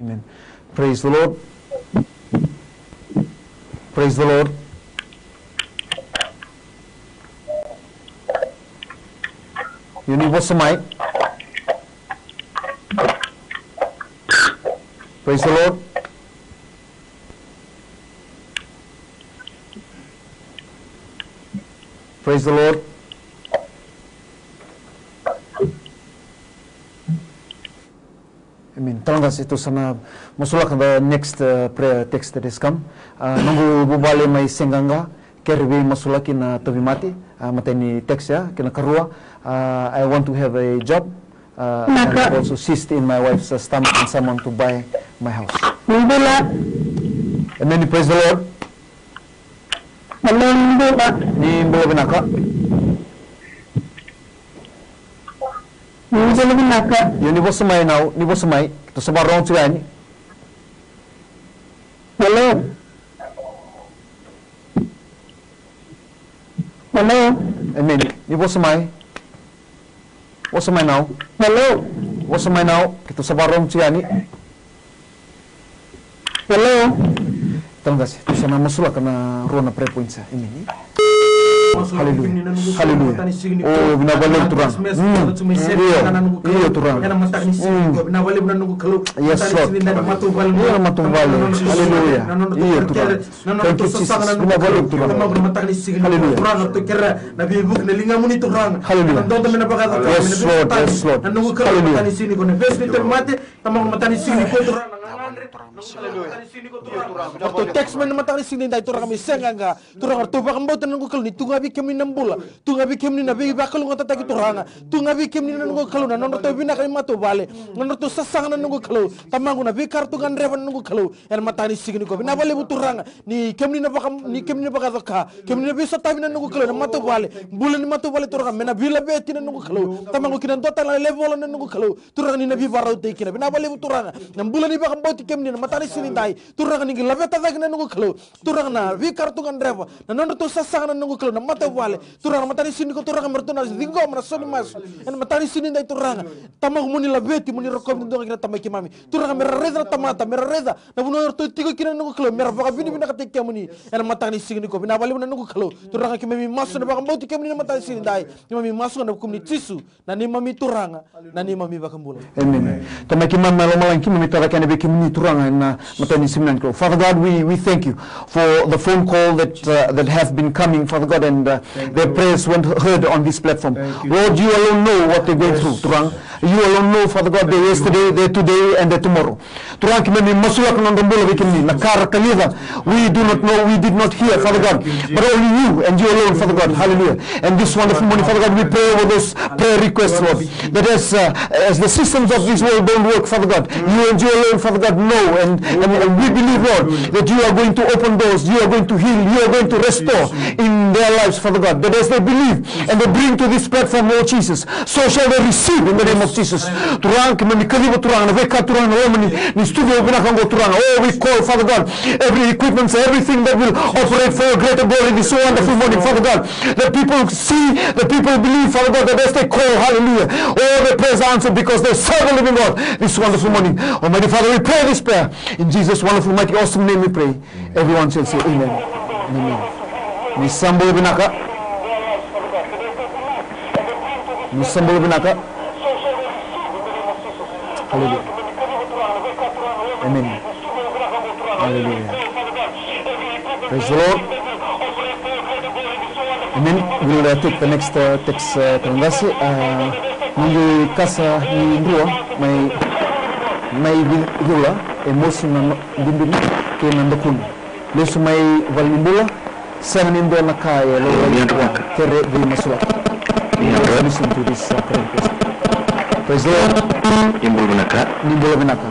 Amen. Praise the Lord. Praise the Lord. Io ni vosa mai. Praise the Lord. Praise the Lord. Amen. Talatala qase, tou sa na masulaka the next, uh, prayer text that has come. Uh, noqu vuvale mai Seaqaqa, kere veimasulaki na tauvimate, uh, matai ni text ya, kena karua, uh, I want to have a job, uh, and I also cyst in my wife's, uh, stomach and someone to buy my house. Bula. Amen. Praise the Lord. Hello, ni bula. Ni bula vinaka. Ni bula vinaka. Io, ni vosa mai Nau, ni vosa mai. Keitou sa vakarorogo tiko yani. Hello. Hello. Emeni. Ni vosa mai. Vosa mai Nau. Hello. Vosa mai Nau. Keitou sa vakarorogo tiko yani. Hello. Tara qase, tou sa na masulaka na rua na prayer points. Emeni. Hallelujah. Hallelujah. O, vinaka vakalevu Turaga. Mm. Io. Io Turaga. Mm. Yes, Lord. Io, na matavuvale. Hallelujah. Io Turaga. Thank you, Jesus. Vinaka vakalevu Turaga. Hallelujah. Hallelujah. Yes, Lord. Yes, Lord. Hallelujah. Eratou text mai na mataka ni siga nidai, Turaga, me sega ga. Turaga, ratou vakabauta na noqu Kalou ni tu ga vei kemuni na bula, tu ga vei kemuni na veivakalougatataki, Turaga. Tu ga vei kemuni na noqu Kalou na nodratou vinaka ni matavuvale, na nodratou sasaga na noqu Kalou. Tamaqu, na veika ratou gadreva na noqu Kalou, ena mataka ni siga nikua. Vinaka vakalevu Turaga, ni kemuni na vaka, ni kemuni na vakacoka, kemuni na veisotavi na noqu Kalou, na matavuvale, bula ni matavuvale Turaga, me na veilaveti na noqu Kalou. Tamaqu, ki na dua tale na level na noqu Kalou. Turaga ni na veivakarautaki kina. Vinaka vakalevu Turaga. Na bula ni vakabauti kemuni na mataka ni siga nidai. Turaga ni qai laveta cake na noqu Kalou. Turaga na veika ratou gadreva. Na nodratou sasaga na noqu Kalou. Na matavuvale. Turaga na mataka ni siga nikua Turaga me ratou na ciqoma na sau ni masu. Ena mataka ni siga nidai Turaga. Tamaqu mo ni laveti mo ni rokovi dodonu ga kina Tamai keimami. Turaga me ra raica na tamata, me ra raica. Na vanua ratou tiko kina na noqu Kalou. Me ra vakavinavinakataki kemuni. Ena mataka ni siga nikua. Vinaka vakalevu na noqu Kalou. Turaga keimami masu na vakabauti kemuni na mataka ni siga nidai. Keimami masu ga na vukumuni Jisu. Na neimami Turaga, na neimami iVakabula. Amen. Tamai keimami mai lomalagi, keimami tara kina vei kemuni Turaga ena mataka ni siga nikua. Father God, we, we thank you for the phone call that, uh, that have been coming, Father God, and, uh, their prayers went heard on this platform. Lord, you alone know what they're going through, Turaga. You alone know, Father God, their yesterday, their today, and their tomorrow. Turaga keimami masulaka na nodra bula vei kemuni, na ka ra kalica. We do not know, we did not hear, Father God, but only you and you alone, Father God. Hallelujah. And this wonderful morning, Father God, we pray over those prayer requests, Lord, that as, uh, as the systems of this world don't work, Father God, you and you alone, Father God, know, and, and, and we believe, Lord, that you are going to open doors, you are going to heal, you are going to restore in their lives, Father God, that as they believe and they bring to this platform, Lord Jesus, so shall they receive in the name of Jesus. Turaga, keimami kaciva Turaga na veika Turaga na loma ni, ni studio vinaka oqo Turaga. Oh, we call, Father God, every equipment, everything that will operate for your greater glory this wonderful morning, Father God. The people see, the people believe, Father God, that as they call, hallelujah, oh, their prayers are answered because they serve the living God this wonderful morning. Almighty Father, we pray this prayer in Jesus' wonderful, mighty, awesome name we pray. Everyone shall say amen. Amen. Ni sa bula vinaka. Ni sa bula vinaka. Hallelujah. Amen. Hallelujah. Praise the Lord. Amen. We'll, uh, take the next, uh, text, uh, Tara qase. Uh, noqu kasa ni drua mai, mai Vicula, e mosi na no-, Dibini kei na dakuna. Lesu mai valenibula, sega ni dua na ka e lailai, kere veimasulaki. Let's listen to this, uh, prayer request. Praise the Lord. Ni bula vinaka. Ni bula vinaka.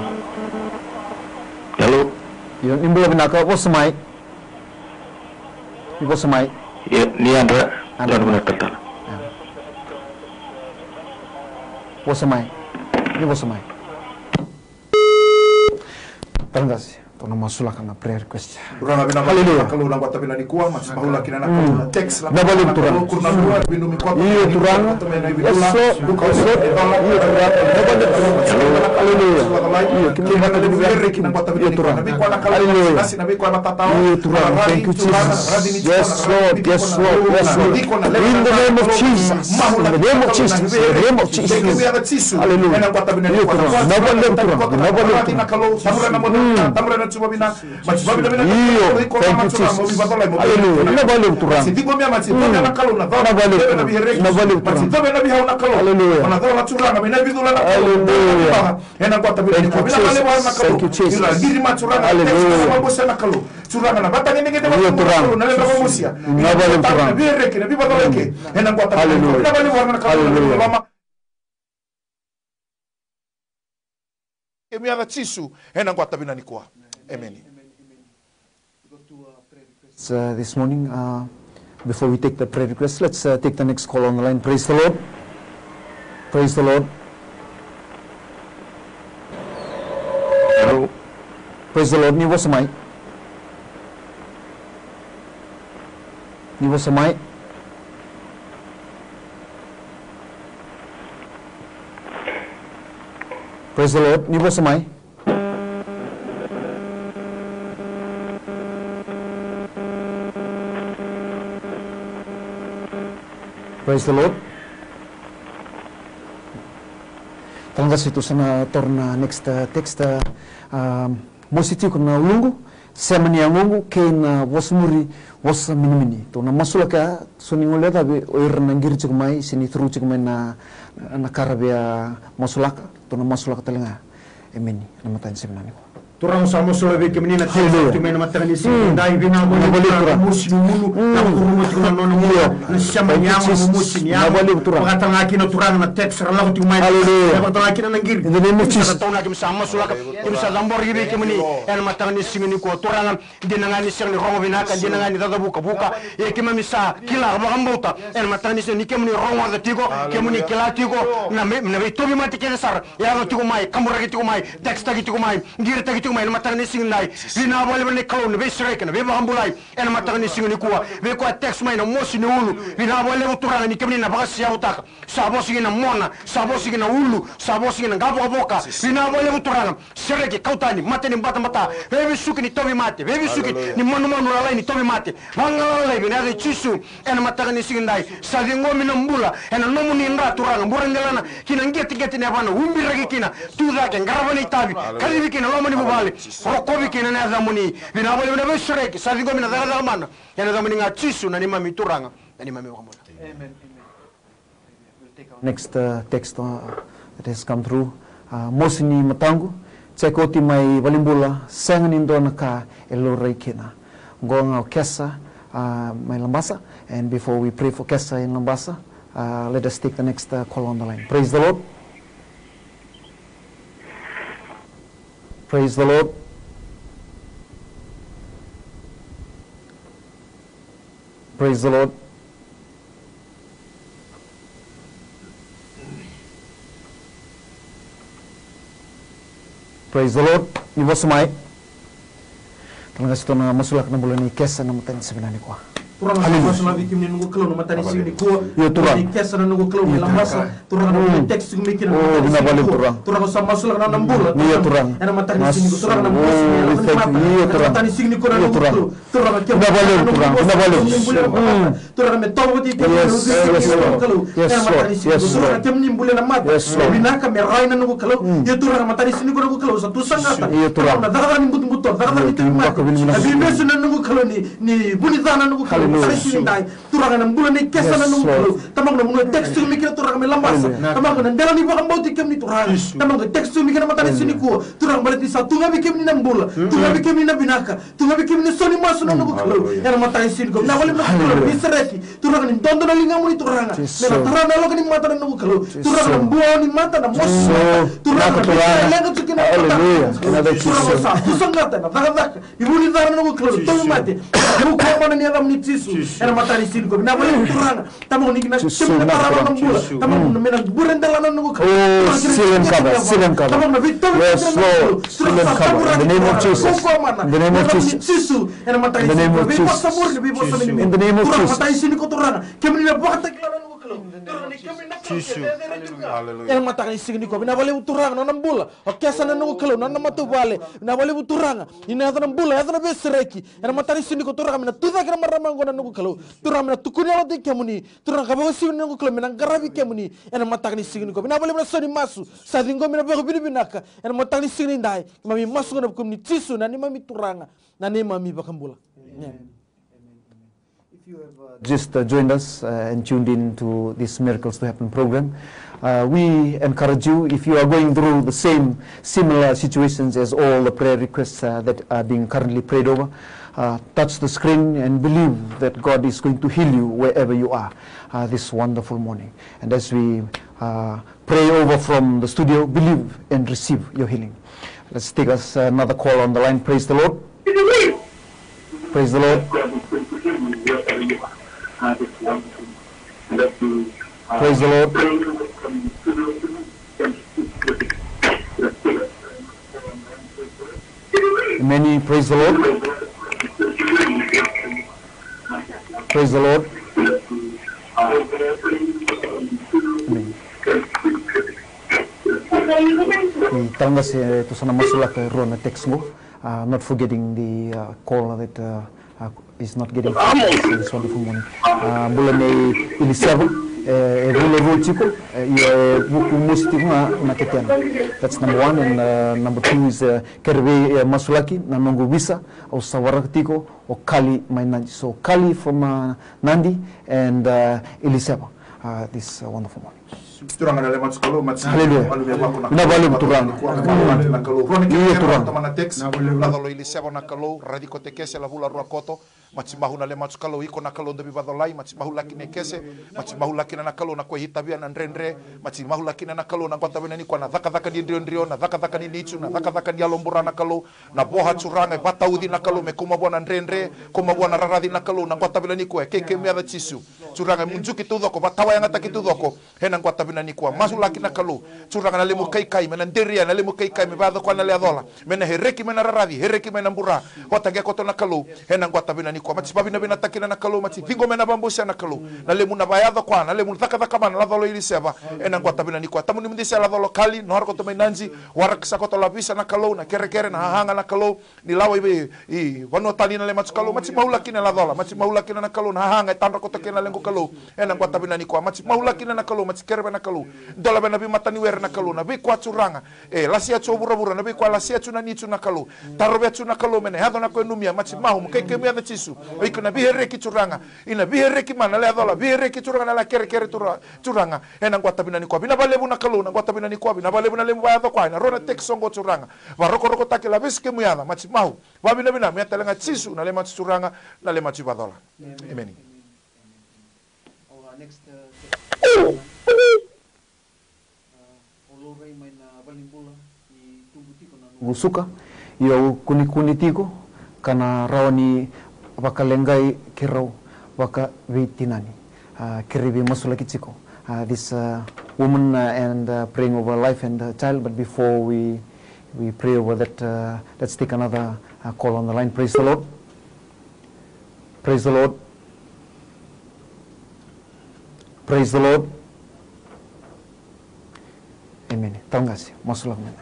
Hello. Io, ni bula vinaka, vosa mai. Ni vosa mai. Io, ni yadra. Yadra. Yadra vinaka tale. Vosa mai. Ni vosa mai. Tara qase, tou na masulaka na prayer request. Turaga vinaka, hallelujah. Kalou na bata vina nikua, masu bahula kina na Kalou na text. Vinaka vakalevu Turaga. Io Turaga. Yes Lord. Yes Lord. Io Turaga. Vinaka vakalevu Turaga. Hallelujah. Io, kemuni na bata vina nikua. Io Turaga. Hallelujah. Io Turaga. Thank you Jesus. Yes Lord. Yes Lord. Yes Lord. In the name of Jesus. In the name of Jesus. In the name of Jesus. Hallelujah. Io Turaga. Vinaka vakalevu Turaga. Vinaka vakalevu Turaga. Io, thank you, Jesus. Hallelujah. Vinaka vakalevu Turaga. Vinaka vakalevu Turaga. Vinaka vakalevu Turaga. Hallelujah. Hallelujah. Thank you, Jesus. Thank you, Jesus. Hallelujah. Io Turaga. Vinaka vakalevu Turaga. Hallelujah. Hallelujah. Kemuni na Jisu, ena bata vina nikua. Emeni. Uh, this morning, uh, before we take the prayer request, let's uh, take the next call on the line. Praise the Lord. Praise the Lord. Hello. Praise the Lord. Ni vosa mai. Ni vosa mai. Praise the Lord. Ni vosa mai. Praise the Lord. Talatala, sa na taura na next uh, text, uh, um, mosi tiko na uluqu, sema ni yagoqu kei na vosa muri, vosa minimini. Tou na masulaka, so ni gole cavi o ira na qiri tiko mai, se ni curu tiko mai na, na karavi a masulaka, tou na masulaka tale ga. Emeni. Na mataka ni siga vinaka nikua. Turaga, sa masulaka vei kemuni na text tu mai na mataka ni siga nidai. Vinaka vakalevu Turaga, mosi ni ulu na vakuruma tiko na nona mua na sema ni yago, mosi ni yago. Vakatalega kina Turaga na text ra lako tiko mai. Vakatalega kina na qiri. In the name of Jesus. Sa taunaki, sa masulaka, keimami sa cabora vei kemuni ena mataka ni siga nikua Turaga. Dina ga ni sega ni rogo vinaka, dina ga ni cacavukavuka, ia keimami sa kila vakabauta ena mataka ni siga ni kemuni rogoca tiko, kemuni kila tiko na me, na veitauvimate kece sara e yaco tiko mai, kaburaki tiko mai, tekstaki tiko mai, qiritaki tiko mai ena mataka ni siga nidai. Vinaka vakalevu na Kalou na veisereki, na veivakabulai ena mataka ni siga nikua. Vei koya text mai na mosi ni ulu, vinaka vakalevu Turaga ni kemuni na vakaseavutaka. Sa vosa kina mona, sa vosa kina ulu, sa vosa kina qavokavoka. Vinaka vakalevu Turaga. Sereki, kau tani, mate ni batabata, veivesuki ni tauvimate, veivesuki ni manumanu lalai ni tauvimate. Vagalalalai ena yaca i Jisu ena mataka ni siga nidai. Sa ciqomi na bula ena nomuni dra Turaga, bula delana ki na qeteqete ni yavana, ubiraki kina, tucake, qarava na itavi, kacivi kina loma ni vuvale, rokovi kina na yacamuni. Vinaka vakalevu na veisereki, sa ciqomi na cakacaka mana ena yacamuni ga Jisu na neimami Turaga, na neimami Vakabula. Amen. Next uh, text uh, that has come through. Uh, mosi ni mataqu, check oti mai valenibula, sega ni dua na ka e laurai kina. Qo ga o Kesa uh, mai Labasa. And before we pray for Kesa in Labasa, uh, let us take the next uh, call on the line. Praise the Lord. Praise the Lord. Praise the Lord. Praise the Lord. Ni vosa mai. Talatala, sa tou na masulaka na bula nei Kesa na mataka ni siga vinaka nikua. Turaga, sa masulaka vei kemuni na noqu Kalou na mataka ni siga nikua. Io Turaga. Ni Kesa na noqu Kalou ni Labasa. Turaga, na text tiko mai kina na mataka ni siga nikua. Turaga, sa masulaka na bula. Io Turaga. Ena mataka ni siga nikua Turaga, na mosi ni yago ni mata. Io Turaga. Ena mataka ni siga nikua na noqu Kalou. Turaga, kemuni na bula na mata. Turaga, me tovo vata kei kemuni na Kalou. Ena mataka ni siga nikua Turaga, kemuni bula na mata. Vinaka me rai na noqu Kalou. Io Turaga, mataka ni siga nikua noqu Kalou, sa tu saqata. Io Turaga. Na cakacaka ni butobuto, cakacaka ni tauvimate. Na veivesu na noqu Kalou ni, ni vunica na noqu Kalou. Mataka ni siga nidai. Turaga, na bula nei Kesa na noqu Kalou. Tamaqu, na vanua e text tiko mai kina Turaga mai Labasa. Tamaqu, na dela ni vakabauti kemuni Turaga. Tamaqu, e text tiko mai kina mataka ni siga nikua. Turaga, baleta ni sa tu ga vei kemuni na bula. Tu ga vei kemuni na vinaka. Tu ga vei kemuni na sau ni masu na noqu Kalou. Ena mataka ni siga nikua. Vinaka vakalevu na Kalou, veisereki. Turaga, ni dodo na ligamuni Turaga. Me na tara na yaloka ni mata na noqu Kalou. Turaga, na bua ni mata, na mosi ni mata. Turaga, na veileqa tiko kina na mata. Turaga, sa tu saqata na cakacaka ni vunica na noqu Kalou, tauvimate. Vuka mana ni yacamuni Jisu. Ena mataka ni siga nikua. Vinaka vakalevu Turaga. Tamaqu, ni kina kemuni na tara na bula. Tamaqu, me na bure delana na noqu Kalou. Seal and cover, seal and cover. Tamaqu, na veitauvimate na noqu Kalou. Turaga, sa taburaki Turaga. Vuka mana ni yacamuni Jisu. Ena mataka ni siga nikua. Veivosavuri, veivosavuri. Turaga, mataka ni siga nikua Turaga. Kemuni na vakatakila na noqu Kalou. Turaga, ni kemuni na Kalou. Ena mataka ni siga nikua. Vinaka vakalevu Turaga na nona bula. O Kesa na noqu Kalou, na nona matavuvale. Vinaka vakalevu Turaga. Ni na yaco na bula, yaco na veisereki. Ena mataka ni siga nikua Turaga, me na tucake na marama oqo na noqu Kalou. Turaga, me na tukuni yalo vei kemuni. Turaga, ka vakasivia na noqu Kalou, me na qaravi kemuni. Ena mataka ni siga nikua. Vinaka vakalevu na sau ni masu. Sa ciqomi na vakavinavinaka. Ena mataka ni siga nidai. Keimami masu ga ena vukumuni Jisu, na neimami Turaga. Na neimami Vakabula. Amen. Just uh, joined us uh, and tuned in to this Miracles to Happen program. Uh, we encourage you, if you are going through the same similar situations as all the prayer requests uh, that are being currently prayed over, uh, touch the screen and believe that God is going to heal you wherever you are uh, this wonderful morning. And as we uh, pray over from the studio, believe and receive your healing. Let's take us another call on the line. Praise the Lord. Praise the Lord. Praise the Lord. Many praise the Lord. Praise the Lord. Amen. Ni talega se tou sa na masulaka e rua na text qo. Uh, not forgetting the uh, call that uh, uh, is not getting this wonderful morning. Uh, bula nei Iliseva, e, e vula e vou tiko, e, io e vuku mosi tiko ga na ketena. That's number one, and uh, number two is uh, kere vei e masulaki na noqu visa, au sa waraka tiko, o Kali mai Nadi. So Kali from uh, Nadi and uh, Iliseva, uh, this uh, wonderful morning. Turaga na le masu Kalou, mati. Hallelujah. Vinaka vakalevu Turaga. Io Turaga. Tamana text. Lacolo Iliseva na Kalou, raci kote kese la vula rua koto. Mati mahu na le masu Kalou, iko na Kalou davi vacolai, mati mahu laki ne kese, mati mahu laki na Kalou na koi hitavia na dredre, mati mahu laki na Kalou na qota vina ni kua na cakacaka ni drio drio, na cakacaka ni nitu, na cakacaka ni yalo bura na Kalou, na voha Turaga e vatauci na Kalou, me koma vua na dredre, koma vua na raraci na Kalou, na qota vina ni kua, e kei kei me yaca Jisu. Turaga e mujuki taucoko, vatawayagataki taucoko. Ena qwata vina nikua masulaki na Kalou. Turaga na lemu kaikai me na deria, na lemu kaikai me vayaco koya na lewe cola, me na hereki me na raraci, hereki me na bura. Vata qe koto na Kalou. Ena qwata vina nikua mati vavinavinataki na na Kalou, mati ciqo me na vabusia na Kalou. Na lemu na vayaco koya, na lemu cakacaka mana lacolo Iliseva. Ena qwata vina nikua tamuni mudisia lacolo Kali, na ora koto mai Nadi, waraka sa koto lavisa na Kalou, na kerekere na hahaga na Kalou. Ni lawa i vei i vanua tani na le mati Kalou, mati maulaki na lacola, mati maulaki na na Kalou, na hahaga e tadra koto kei na lequ Kalou. Ena qwata vina nikua mati maulaki na na Kalou, mati kereve na Kalou. Dola vei na vimata ni were na Kalou, na veikua Turaga. E lasia tu o vuravura, na veikua lasia tu na nitu na Kalou. Tarovea tu na Kalou, me na yaco na koya numia, mati mahu, mo kai kemia na Jisu. O iko na vihereki Turaga. Ina vihereki mana na le yacola, vihereki Turaga na le kerekere Turaga. Ena qwata vina nikua, vina valevu na Kalou, na qwata vina nikua, vina valevu na lemu vayaco koya, na rona teki soqo Turaga. Varokorokotaki lavesi kemu yaca, mati mahu. Vavinavina, me talega Jisu, na le mati Turaga, na le mati vacola. Emeni. Gusuka, io au kunikuni tiko, ka na rawa ni vakaleqai keirau vakaveitinani. Uh, kerei vei masulaki tiko. Uh, this uh, woman uh, and uh, praying over life and uh, child, but before we we pray over that, uh, let's take another uh, call on the line. Praise the Lord. Praise the Lord. Praise the Lord. Amen. Tau qasi, masulaka mai.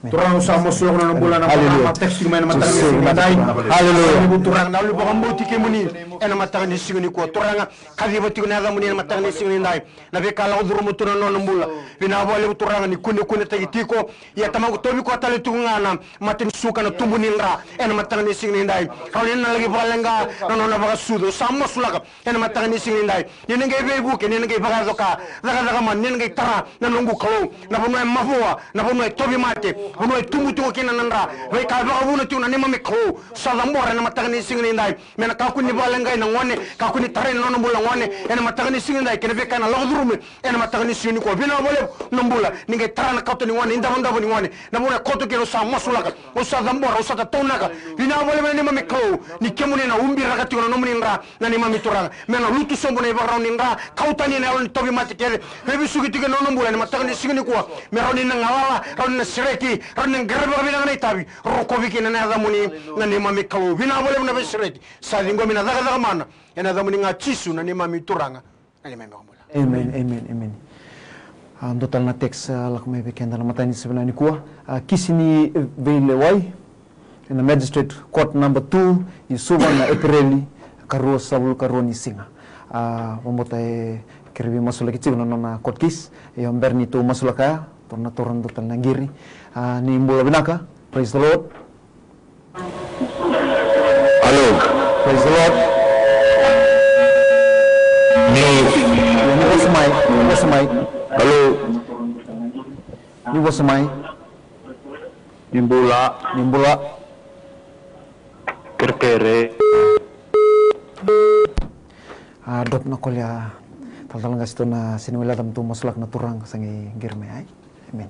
Turaga sa masulaka na bula na bula na text mai na mataka ni siga ni dai. Hallelujah. Turaga na lulu vakabauti kemuni ena mataka ni siga nikua. Turaga kaciva tiko na yacamuni ena mataka ni siga ni dai. Na veika lako curuma tu na nona bula. Vinaka vakalevu Turaga ni kunekunetaki tiko. Ia Tamaqu tauvi koya tale tiko ga na mata ni suka na tubu ni dra ena mataka ni siga ni dai. Rawa ni na laki vakaleqa na nona vakasucu. Sa masulaka ena mataka ni siga ni dai. Ni na qai veivuke, ni na qai vakayaco ka cakacaka mana, ni na qai tara na noqu Kalou. Na vanua e mavoa, na vanua e tauvimate, vanua e tubu tiko kina na dra. Veika e vakavuna tiko na neimami Kalou. Sa cabora ena mataka ni siga ni dai. Me na kakua ni vakaleqai na gone, kakua ni tarai na nona bula na gone ena mataka ni siga ni dai, kei na veika ena lako curuma ena mataka ni siga nikua. Vinaka vakalevu na bula ni qai tara na kauta ni gone, idavodavo ni gone. Na vanua e koto kina au sa masulaka, au sa cabora, au sa tataunaka. Vinaka vakalevu na neimami Kalou ni kemuni na ubiraka tiko na nomuni dra na neimami Turaga. Me na lutu sobu na ivakarau ni dra, kau tani na yalo ni tauvimate kece. Veivisuki tiko ena nona bula ena mataka ni siga nikua. Me rawa ni na galala, rawa ni na sereki, rawa ni na qaravi vakavinaka na itavi. Rokovi kina na yacamuni na neimami Kalou. Vinaka vakalevu na veisereki. Sa ciqomi na cakacaka mana ena yacamuni ga Jisu na neimami Turaga, na neimami vakabula. Amen, amen, amen. A dua tale na text a lako mai vei keda na mataka ni siga nikua. A kisi ni veilewai ena Magistrate Court number two i Suva na Epereli karua, savulu karua ni siga. A vabota e kere vei masulaki tiko na nona court case. Io bera ni tou masulaka ya, tou na taura dua tale na qiri. A ni bula vinaka. Praise the Lord. Hello. Praise the Lord. Ni. Ni vosa mai, ni vosa mai. Hello. Ni vosa mai. Ni bula. Ni bula. Kerekere. A drop na kolia. Talatala qasi tou na sini wela tamu tu masulaka na Turaga sa qai qiri mai ai. Amen.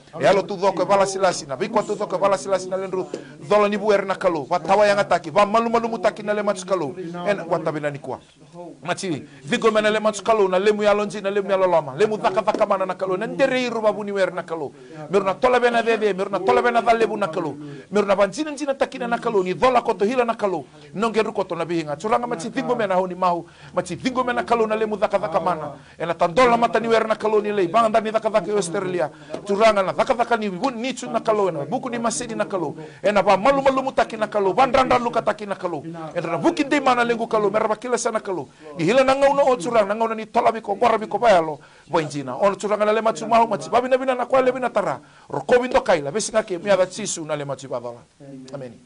E yalo taucoko e valasilasi, na veika taucoko e valasilasi na lewe ni cola ni vuere na Kalou. Vatawayagataki, vamalumalumutaki na lewe ni Kalou. Ena watavinani kua. Maci ciqoma na lewe ni Kalou, na lemu yalo dina, na lemu yalo loma, lemu cakacaka mana na Kalou, na dere ira vavuniwere na Kalou. Meru na tolavena cece, meru na tolavena ca levu na Kalou. Meru na vajinajinataki na Kalou, ni cola koto hila na Kalou. Noqu koto na vihiga. Turaga maci ciqoma na hau ni mau, maci ciqoma na Kalou na lemu cakacaka mana. Ena tadola mata ni were na Kalou ni lai, vagada ni cakacaka e Australia. Turaga na cakacaka ni vu-, ni tu na Kalou, ena vuku ni maseni na Kalou. Ena vamalumalumutaki na Kalou, vadradralukataki na Kalou. Ena vuki deimana lequ Kalou, mera vakila sa na Kalou. Ni hila na gauna o Turaga, na gauna ni tolavi ko, qoravi ko vayalo, vaidina. Ono Turaga na lewe ni mau, maci vavinavina na koya lewe ni tara. Rokovi dokai, la vesigake, me yaca Jisu na lewe ni vacola. Emeni.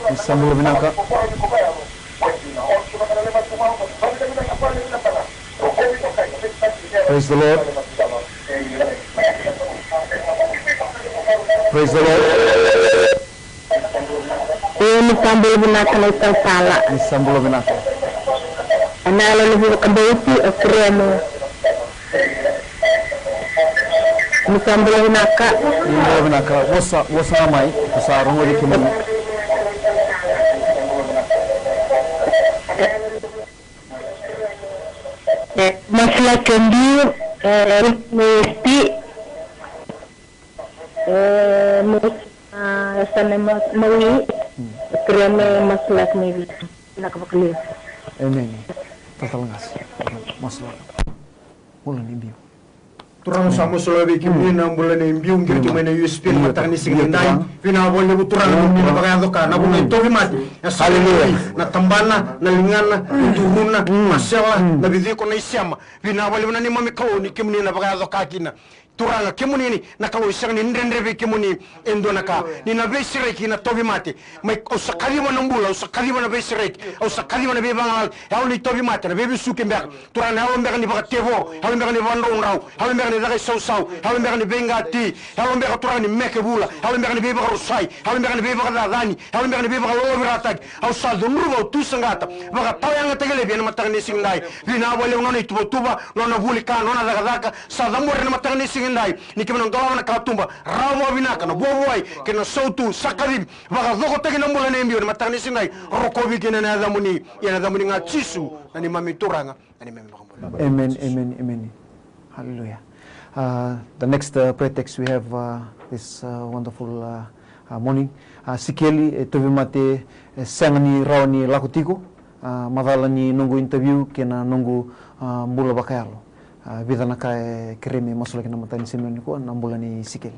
Ni sa bula vinaka. Praise the Lord. Praise the Lord. Io, ni sa bula vinaka na italatala. Ni sa bula vinaka. Ena yalo ni vakabauti o Keremo. Ni sa bula vinaka. Ni bula vinaka. Vosa, vosa ga mai. Ko sa rogoci kemuni. E, masulaki biu, e, me spi. E, me, a, e sa me ma-, mawi. Keremo masulaki me vi. Vinaka vakalevu. Emeni. Talatala qase. Masulaki. Bula ni biu. Turaga, sa masulaka vei kemuni na bula nei biu, qiri tu mai na U S P na mataka ni siga ni dai. Vinaka vakalevu Turaga, ni na vakayaco ka na vanua e tauvimate. Na sala ni, na tabana, na ligana, na duruna, na sela, na viciko, na isema. Vinaka vakalevu na neimami Kalou ni kemuni na vakayaco ka kina. Turaga, kemuni ni na Kalou, e sega ni dredre vei kemuni e dua na ka. Ni na veisereki na tauvimate. Mai, au sa kaciva na bula, au sa kaciva na veisereki, au sa kaciva na veivagalala. Yalo ni tauvimate, na veivesuki beka. Turaga, na yalo beka ni vakatevoro, yalo beka ni vakadraudrau, yalo beka ni caka isausau, yalo beka ni veiqati, yalo beka Turaga ni meke vula, yalo beka ni veivakarusai, yalo beka ni veivakacacani, yalo beka ni veivakalolovirataki. Au sa cudruva, au tusaqata, vakatawayagataki laivi ena mataka ni siga ni dai. Vinaka vakalevu nona ituvatuva, nona vuli ka, nona cakacaka, sa cabori ena mataka ni siga ni dai. Ni keimami na dolava na katuba, rawa vakavinaka na vuavuai kei na sautu, sa kacivi, vakacokotaki na bula nei biu ena mataka ni siga ni dai. Rokovi kina na yacamuni, ia na yacamuni ga Jisu, na neimami Turaga, na neimami Vakabula. Amen, amen, amen. Hallelujah. Uh, the next uh, prayer text we have uh, this uh, wonderful uh, uh, morning. Uh, Sikeli, e tauvimate, e sega ni rawa ni lako tiko, uh, macala ni noqu interview kei na noqu uh, bula vakayalo. Uh, vica na ka e kerei me masulaki na mataka ni siga nikua, na bula ni Sikeli.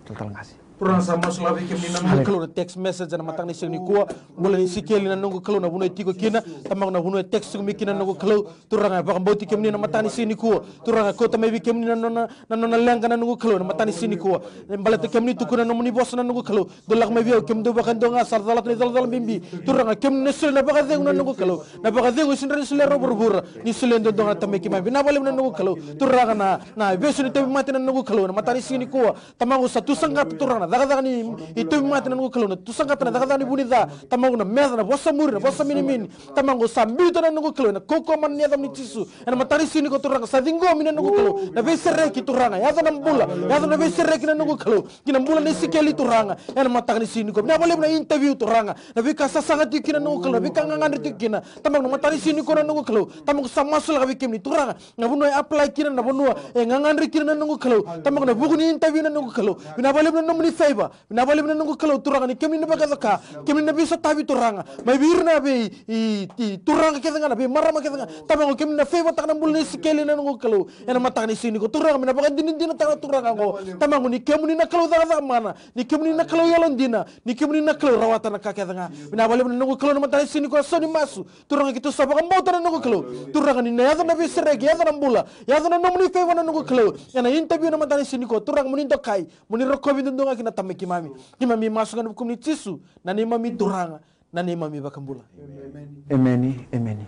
Talatala Qase. Turaga, sa masulaka vei kemuni na noqu Kalou na text message ena mataka ni siga nikua. Bula ni Sikeli na noqu Kalou, na vanua e tiko kina. Tamaqu, na vanua e text tiko mai kina na noqu Kalou. Turaga, e vakabauti kemuni na mataka ni siga nikua. Turaga, kauta mai vei kemuni na nona, na nona leqa na noqu Kalou, na mataka ni siga nikua. E baleta kemuni tukuna na nomuni vosa na noqu Kalou. Dou lako mai vei au, kemudou vakadua ga sa calata na icolacola bibi. Turaga, kemuni na solia na vakacegu na noqu Kalou. Na vakacegu e sega ni solia rau vuravura. Ni solia duadua ga na Tamai keimami. Vinaka vakalevu na noqu Kalou. Turaga, na, na ivesu ni tauvimate na noqu Kalou, na mataka ni siga nikua. Tamaqu, sa tusaqata Turaga na cakacaka ni tauvimate na noqu Kalou, na tusaqata na cakacaka ni vu ni ca. Tamaqu, na meca, na vosa muri, na vosa minimini. Tamaqu, sa biuta na noqu Kalou ena kaukaua mana ni yacamuni Jisu. Ena mataka ni siga nikua Turaga, sa ciqomi na noqu Kalou na veisereki Turaga. Yaco na bula, yaco na veisereki na noqu Kalou ki na bula nei Sikeli Turaga. Ena mataka ni siga nikua, vinaka vakalevu na interview Turaga. Na veika sasaga tiko kina na noqu Kalou, na veika gagadre tiko kina. Tamaqu, na mataka ni siga nikua na noqu Kalou. Tamaqu, sa masulaka vei kemuni Turaga. Na vanua e apply kina, na vanua e gagadre kina na noqu Kalou. Tamaqu, na vuku ni interview na noqu Kalou. Vinaka vakalevu na nomuni favor. Vinaka vakalevu na noqu Kalou Turaga ni kemuni na vakayaco ka. Kemuni na veisotavi Turaga. Mai vei ira na vei i, i turaga kece ga, na veimarama kece ga. Tamaqu, kemuni na favor taka na bula nei Sikeli na noqu Kalou. Ena mataka ni siga nikua Turaga, me na vakadinadinataka na turaga oqo. Tamaqu, ni kemuni na Kalou cakacaka mana. Ni kemuni na Kalou yalodina. Ni kemuni na Kalou rawata na ka kece ga. Vinaka vakalevu na noqu Kalou, na mataka ni siga nikua, sau ni masu. Turaga, keitou sa vakabauta na noqu Kalou. Turaga, ni na yaco na veisereki, yaco na bula, yaco na nomuni favor na noqu Kalou. Ena interview na mataka ni siga nikua, Turaga, mo ni dokai, mo ni rokovi duadua ga kina na Tamai keimami. Keimami masu ga ena vukumuni Jisu, na neimami Turaga, na neimami Vakabula. Emeni, emeni.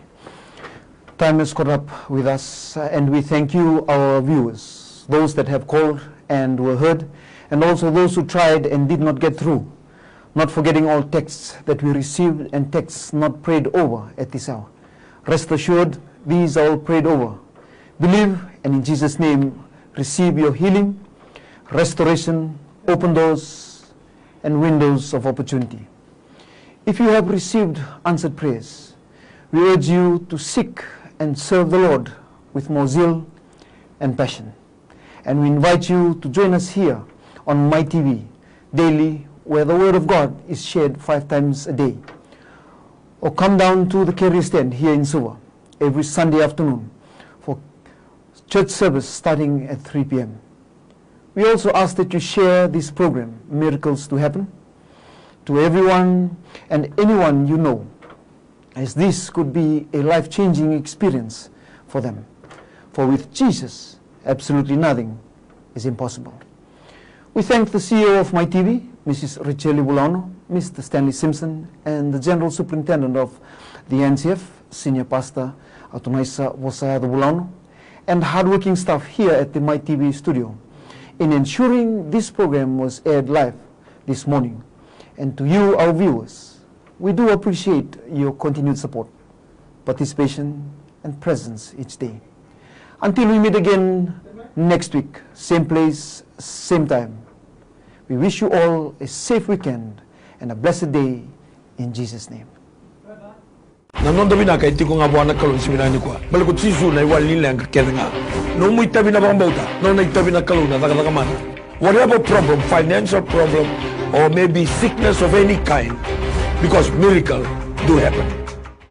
Time has caught up with us, uh, and we thank you, our viewers, those that have called and were heard, and also those who tried and did not get through. Not forgetting all texts that we received and texts not prayed over at this hour. Rest assured, these are all prayed over. Believe, and in Jesus' name, receive your healing, restoration, open doors, and windows of opportunity. If you have received answered prayers, we urge you to seek and serve the Lord with more zeal and passion. And we invite you to join us here on My T V daily, where the Word of God is shared five times a day. Or come down to the Carrier Stand here in Suva every Sunday afternoon for church service starting at three p m. We also ask that you share this program, Miracles to Happen, to everyone and anyone you know, as this could be a life-changing experience for them. For with Jesus, absolutely nothing is impossible. We thank the C E O of My T V, Missus Richeli Vulaono, Mister Stanley Simpson, and the General Superintendent of the N C F, Senior Pastor Atunaisa Vosayaco Vulaono, and hardworking staff here at the My T V studio in ensuring this program was aired live this morning. And to you, our viewers, we do appreciate your continued support, participation, and presence each day. Until we meet again next week, same place, same time, we wish you all a safe weekend and a blessed day in Jesus' name. Na noda vinaka e tiko ga vua na Kalou ni siga vinaka nikua. Baleta ko Jisu na iwali ni leqa kece ga. Nomu itavi na vakabauta, nona itavi na Kalou na cakacaka mana. Whatever problem, financial problem, or maybe sickness of any kind, because miracle do happen.